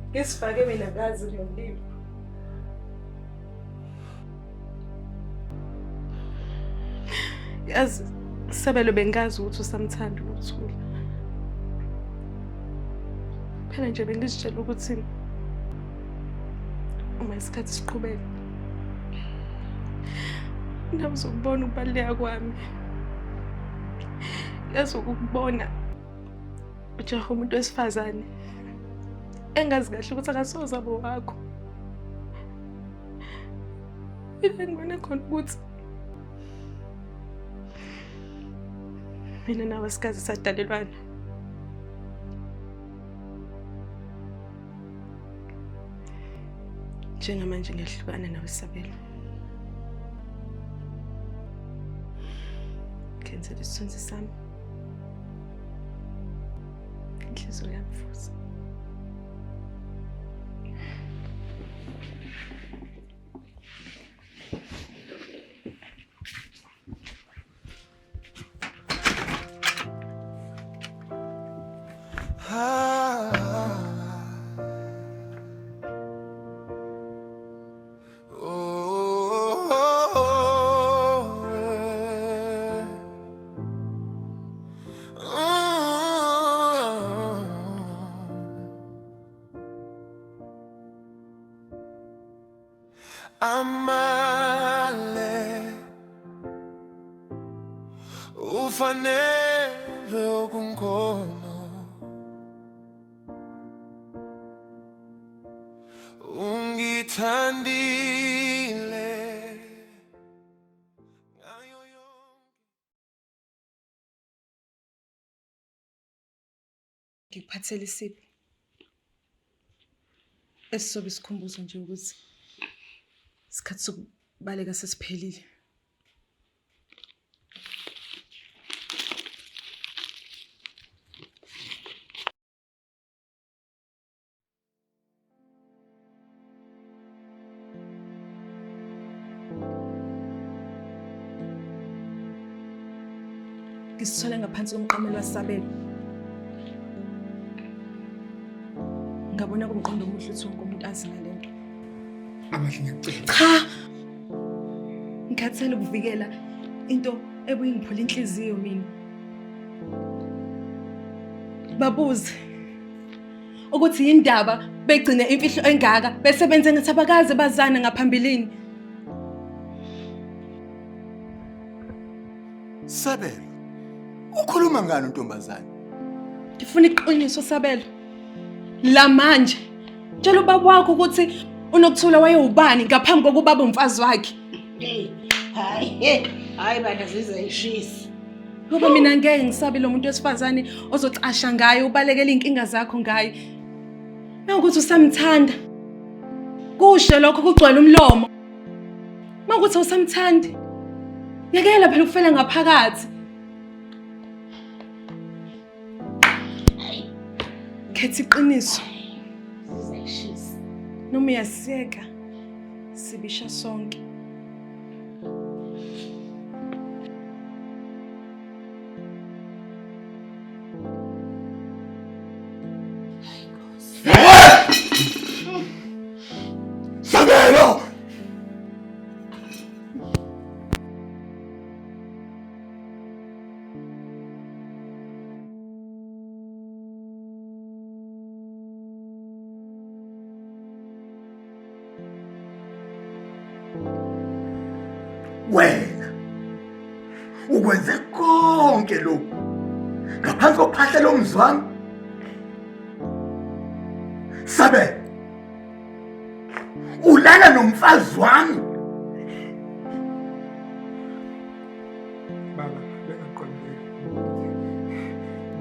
Ngisifake mina ngazi kulo mlilo. Yazi Sabelo bengazi ukuthi usamthanda uNokuthula. Phela nje bengizitshela ukuthi uma isikhathi siqhubeka nawe uzokubona ukubaluleka kwami. Yazi ukukubona ujaha umuntu wesifazane engazi kahle ukuthi akasoze abe wakho. Ila ngibone khona ukuthi mina nawe sikaze sadalelwana. Njengamanje ngiyahlukana nawe Sabelo. Khenzela isithunzi sami. Inhliziyo yami futhi. Amale ufanele okungono ungithandile. Ngikuphathele isipho esizobe isikhumbuzo nje ukuthi isikhathi sokubaleka sesiphelile. Ngisithole ngaphansi komqamelo waSabelo. Ngabona kumqondo omuhle ukuthi wonke umuntu azi ngale nto. Amahle ngiyakucela. Cha! Ngikhathele ukuvikela into ebuye ngiphula inhliziyo mina. Babuze ukuthi yindaba begcine imfihlo engaka bese benze ngathi abakaze bazana ngaphambilini. Sabelo, ukhuluma ngani ntombazane? Ngifuna iqiniso Sabelo. La manje tshela ubaba wakho ukuthi uNokuthula wayewubani ngaphambi kokuba abe umfazi wakhe. Hey, hayi, hey, hayi bana zize ishisa. Ngoba mina ngeke ngisabe lo muntu wesifazane ozocasha ngaye ubalekela iy'nkinga zakho ngaye. Nawukuthi usamthanda. Kusho lokho kugcwele umlomo. Mawukuthi awusamthandi. Yekela phela ukufela ngaphakathi. Ukhetha iqiniso. Noma uyasiyeka sibisha sonke. Sabelo! Wena ukwenze konke lokhu ngaphansi kophahla lomzwami. Sabelo, ulala nomfazi wami. Baba, bengaqondile ukuthi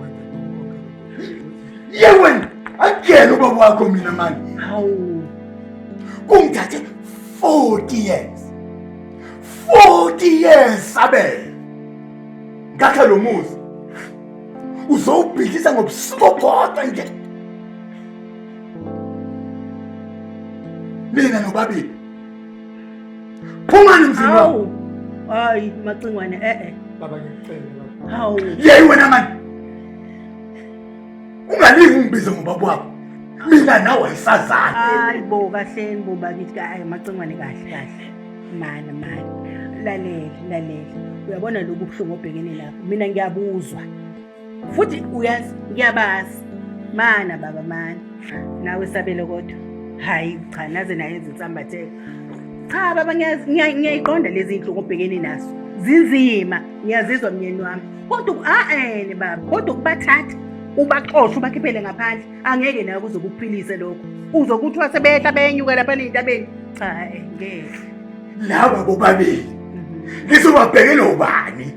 wenza konke lokhu. Ye wena, akuyena ubaba wakho mina manje. Hawu. Kungithathe 40 years. 40 years Sabelo. Ngakha lo muzi. Uzowubhidlisa ngobusuku obodwa nje. Mina nobabili. Phumani emzini wami. Hawu. Hayi Macingwane eh. Baba ngikucela baba. Hawu. Yeyi wena manje. Ungalingi ungibize ngobaba wakho. Mina nawe ayisazani. Hayi bo kahleni bo bakithi hayi Macingwane kahle kahle. Mana mana. Lalela lalela. Uyabona lobu buhlungu obhekene nabo. Mina ngiyabuzwa. Futhi uyazi ngiyabazi. Mana baba mana. Nawe Sabelo kodwa. Hayi cha naze naye izinsambatheka. Cha baba ngiyayiqonda lezi inhlungu obhekene nazo. Zinzima ngiyazizwa myeni wami. Kodwa a baba, kodwa ukubathatha ubaxoshe ubakhiphele ngaphandle angeke nawe kuze kukuphilise lokho. Uzokuthiwa sebehla benyuka lapha entabeni. Cha ngeke. Laba bobabili ngizobabhekela ubani?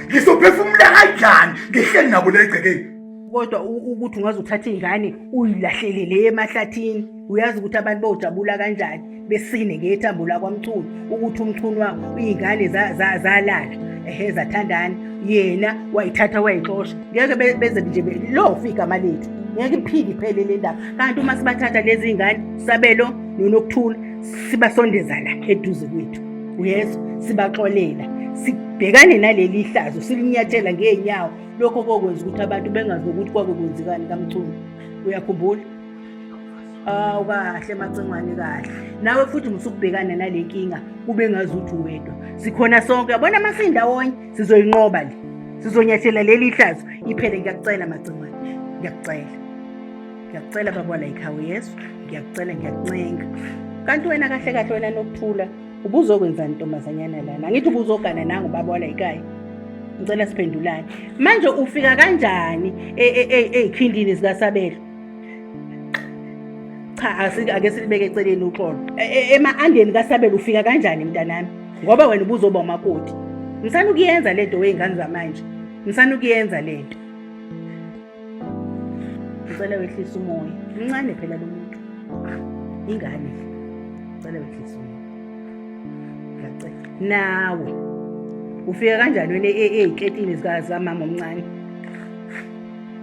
Ngizophefumula kanjani ngihleli nabo la egcekeni? Kodwa ukuthi ungaze uthathe ingane uyilahlele le emahlathini, uyazi ukuthi abantu bojabula kanjani besine ngethambo lakwaMchunu ukuthi uMchunu wakho iy'ngane zalala ehe zathandana, yena wayithatha wayixosha. Ngeke beze nje lofa igama lethu, ngeke iphinde iphele le ndaba. Kanti uma sibathatha lezi y'ngane Sabelo noNokuthula sibasondeza la eduze kwethu, uyezwa, sibaxolela sibhekane naleli hlazo silinyathela ngey'nyawo. Lokho kokwenza ukuthi abantu bengazi ukuthi kwake kwenzekani kaMchunu. Uyakhumbula? Awu kahle Macingwane kahle. Nawe futhi musukubhekana nale nkinga kube ngazuthi uwedwa. Sikhona sonke. Yabona masindawonye sizoyinqoba le. Sizonyathela leli hlazo iphele. Ngiyakucela Macingwane. Ngiyakucela. Ngiyakucela baba la ekhaya uyezwa. Ngiyakucela ngiyakuncenga. Kanti wena kahle kahle wena Nokuthula ubuzokwenzani ntombazanyana lana? Angithi ubuzogana nangu baba la ekhaya. Ngicela siphendulane. Manje ufika kanjani ey'khindini zikaSabelo? Cha ake silibeke eceleni uxolo. Ema-andeni kaSabelo ufika kanjani mntanami? Ngoba wena ubuzoba umakoti. Ngisana ukuyenza lento wey'ngane zamanje. Ngisana ukuyenza lento. Ngicela wehlise umoya. Mncane phela lo muntu. Ingane. Ngicela wehlise umoya. Ngiyacela. Nawe ufika kanjani wena ey'ketini zikamama omncane?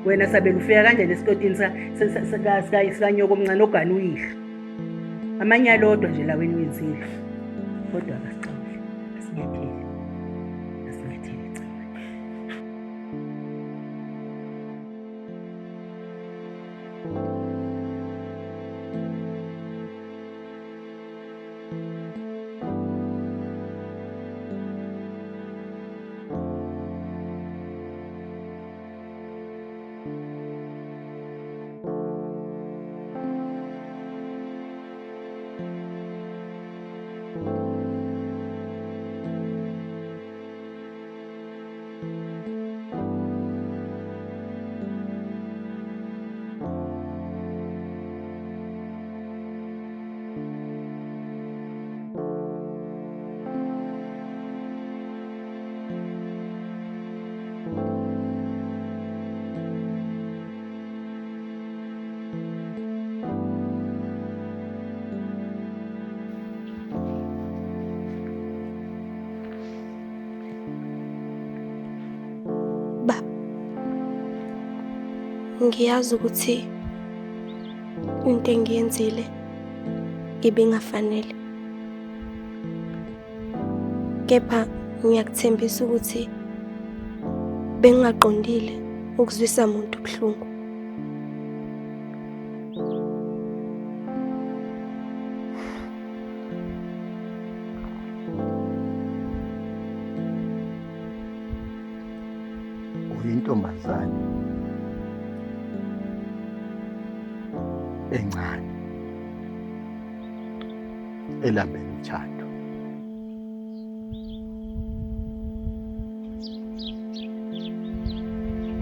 Wena Sabelo ufika kanjani esikotini sikanyoko omncane ogana uyihlo? Amanyala odwa nje laweni wenzile. Kodwa akasixoxe, asinyathele. Asinyathele Cingwane. Ngiyazi ukuthi into engiyenzile ibingafanele. Kepha ngiyakuthembisa ukuthi bengingaqondile ukuzwisa muntu ubuhlungu. Uyintombazane encane elambele umshado.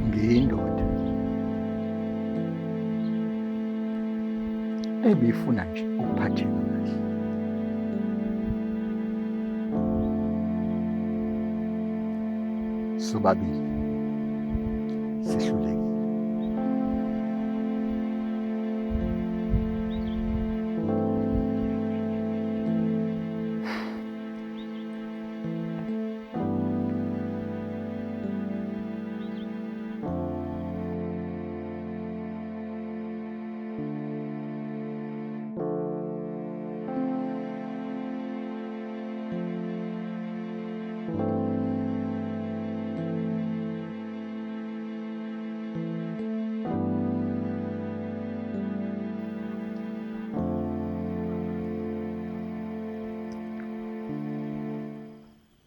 Ngiyindoda ebifuna nje ukuphatheka kahle. Sobabili sihlulekile.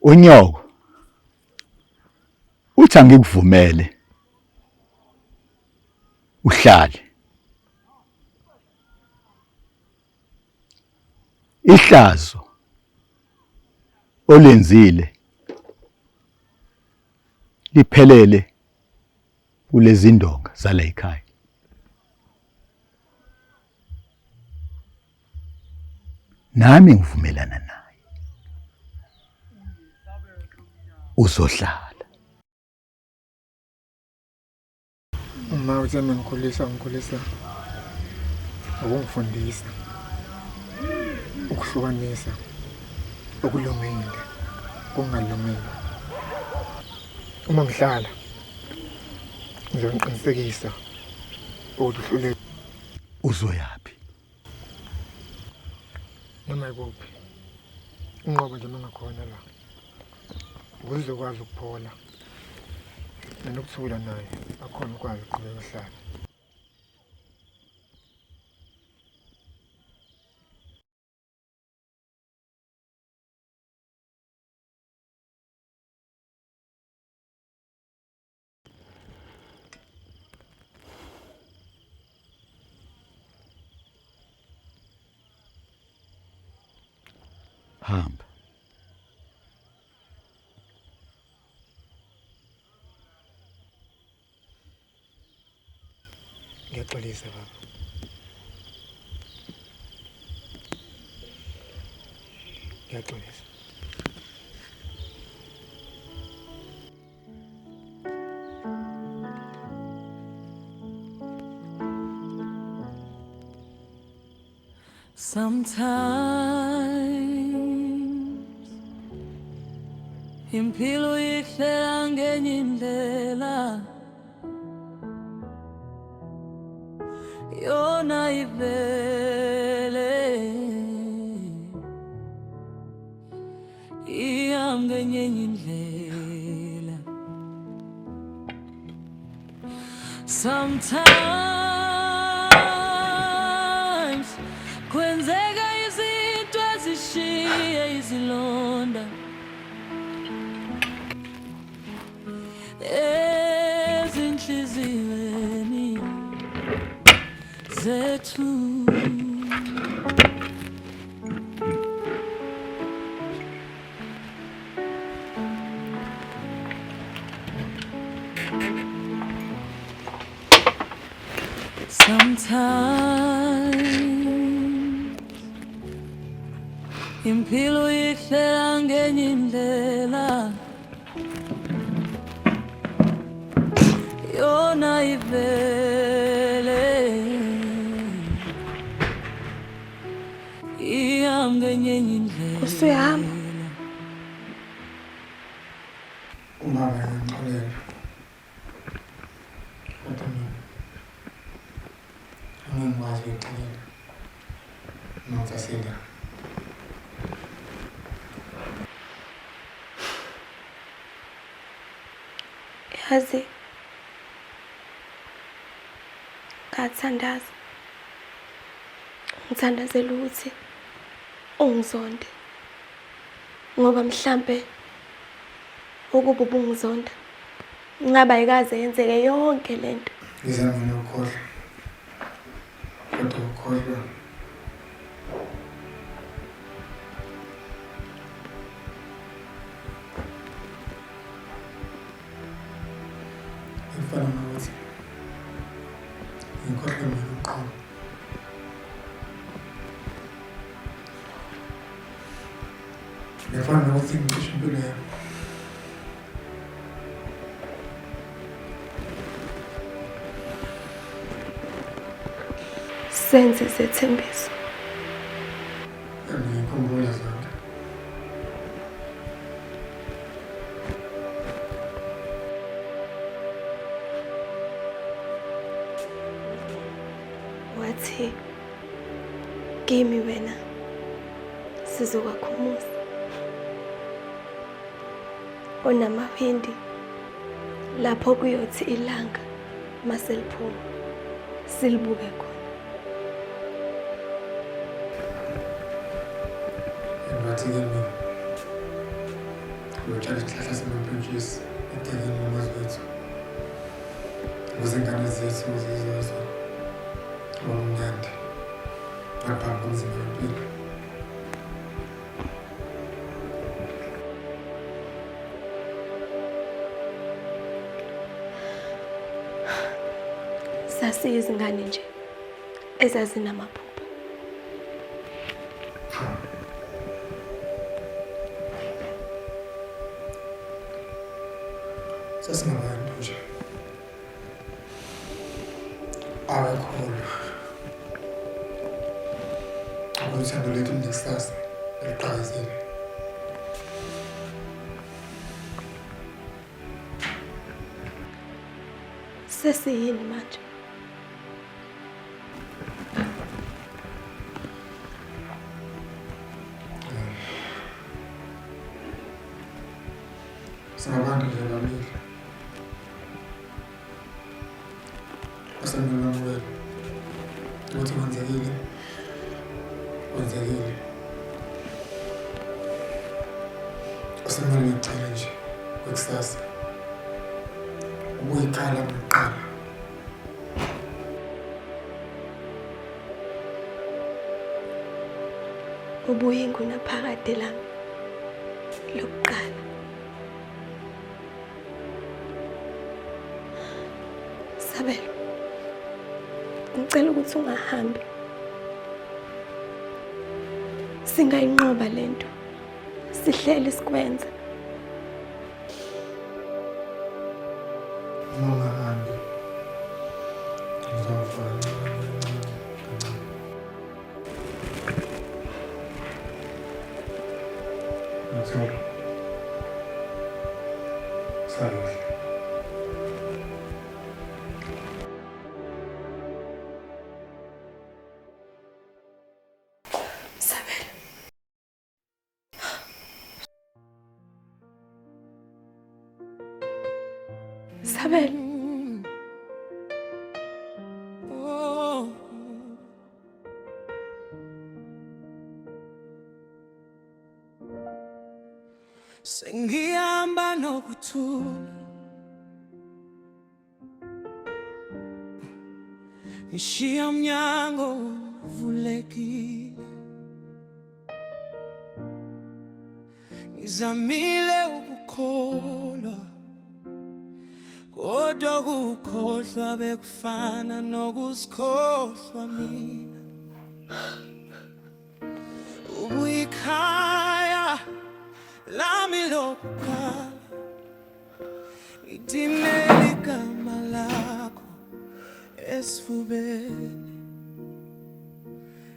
Unyoko uthi angikuvumele uhlale. Ihlazo olenzile liphelele kulezi ndonga zala ekhaya. Nami ngivumelana naye. Uzohlala. Uma uthe mengikhulisa ngikhulisa ngokungifundisa ukuhlukanisa okulungile okungalungile. Uma ngihlala ngizoniqinisekisa ukuthi uhluleke. Uzoyaphi? Noma ikuphi. Inqobo nje mangakhona la. Ukuze uzokwazi ukuphola. Nanokuthula naye akhona ukwazi ukuqhubeka ahlale. Hamba. Ngiyaxolisa baba. Ngiyaxolisa. Sometimes impilo ihlela ngenye indlela, yona ivele ihambe ngenye indlela. Sometimes kwenzeka izinto ezishiye izilonda ezinhliziyweni zethu. Sometimes impilo ihlela ngenye indlela, yona ivele ihambe ngenye indlela. Usuyahamba? Umama ngiyamxolela. Kodwa mina Yazi, ngathandaza. Ngithandazela ukuthi ungizonde. Ngoba mhlampe ukuba ubungizonda ngabe ayikaze yenzeke yonke lento. Ngizama nokukhohlwa. Kodwa ukukhohlwa Ngifana nokuthi ngikhohlwe mina uqobo. Ngifana nokuthi ngicishe impilo yami. Senze izethembiso. Ngikhumbula zonke. Wathi kimi wena sizokwakha umuzi onamawindi lapho kuyothi ilanga maseliphuma silibuke khona. Ngathi ke mina uyotshala isihlahla samapentshisi egcekeni lomuzi wethu ukuze ingane zethu zizozwa ubumnandi ngaphambi komzimba wempilo. Sasiyizingane nje ezazinamaphupho. Sasingabantu nje abakholwa ukuthi uthando lethu linekusasa eliqhakazile. Sesiyini manje? Singabantu nje ababili osemele bamukele ukuthi kwenzekile kwenzekile osemele ngigcine nje kwekusasa ubuyikhala nokuqala. Ubuyingunaphakade lami lokuqala. Sabelo, ngicela ukuthi ungahambi. Singayinqoba lento. Sihleli sikwenza. Uma ungahambi ngizofa kancane kancane kancane. Ngithola. Sala. Sabelo. Sabelo. Sengihamba nokuthula ngishiya umnyango uvulekile ngizamile ukukholwa kodwa ukukhohlwa bekufana nokuzikhohlwa mina ubuyikhaya lami lokuqala ngidinele igama lakho esifubeni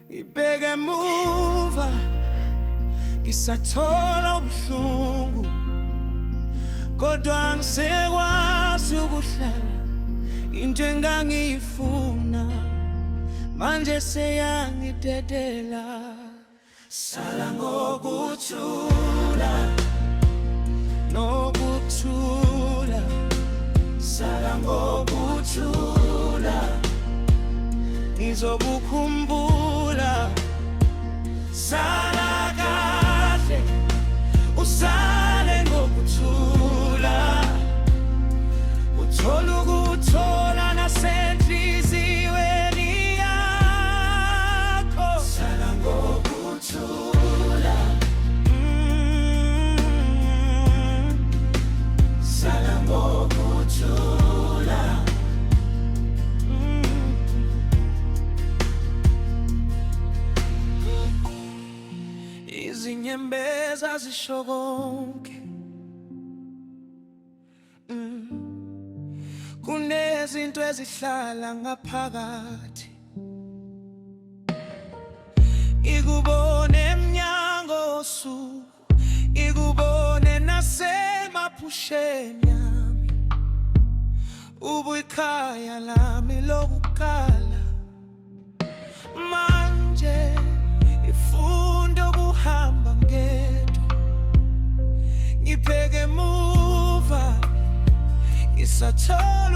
ngibheke emuva ngisathola ubuhlungu kodwa angisekwazi ukuhlala into engangiyifuna manje seyangidedela sala ngokuthula nokuthula. ngokuthula, ngizokukhumbula. Sala kahle, usale ngokuthula, uthola ukuthola nasenhliziyweni yakho. Sala ngokuthula. Sala ngokuthula. Izinyembezi azisho konke. Kunezinto ezihlala ngaphakathi. Ikubone emnyango osuku, ikubone nasemaphusheni yami. Ubuyikhaya lami lokuqala, manje ifunda ukuhamba ngedwa. Ngibheke emuva, ngisathola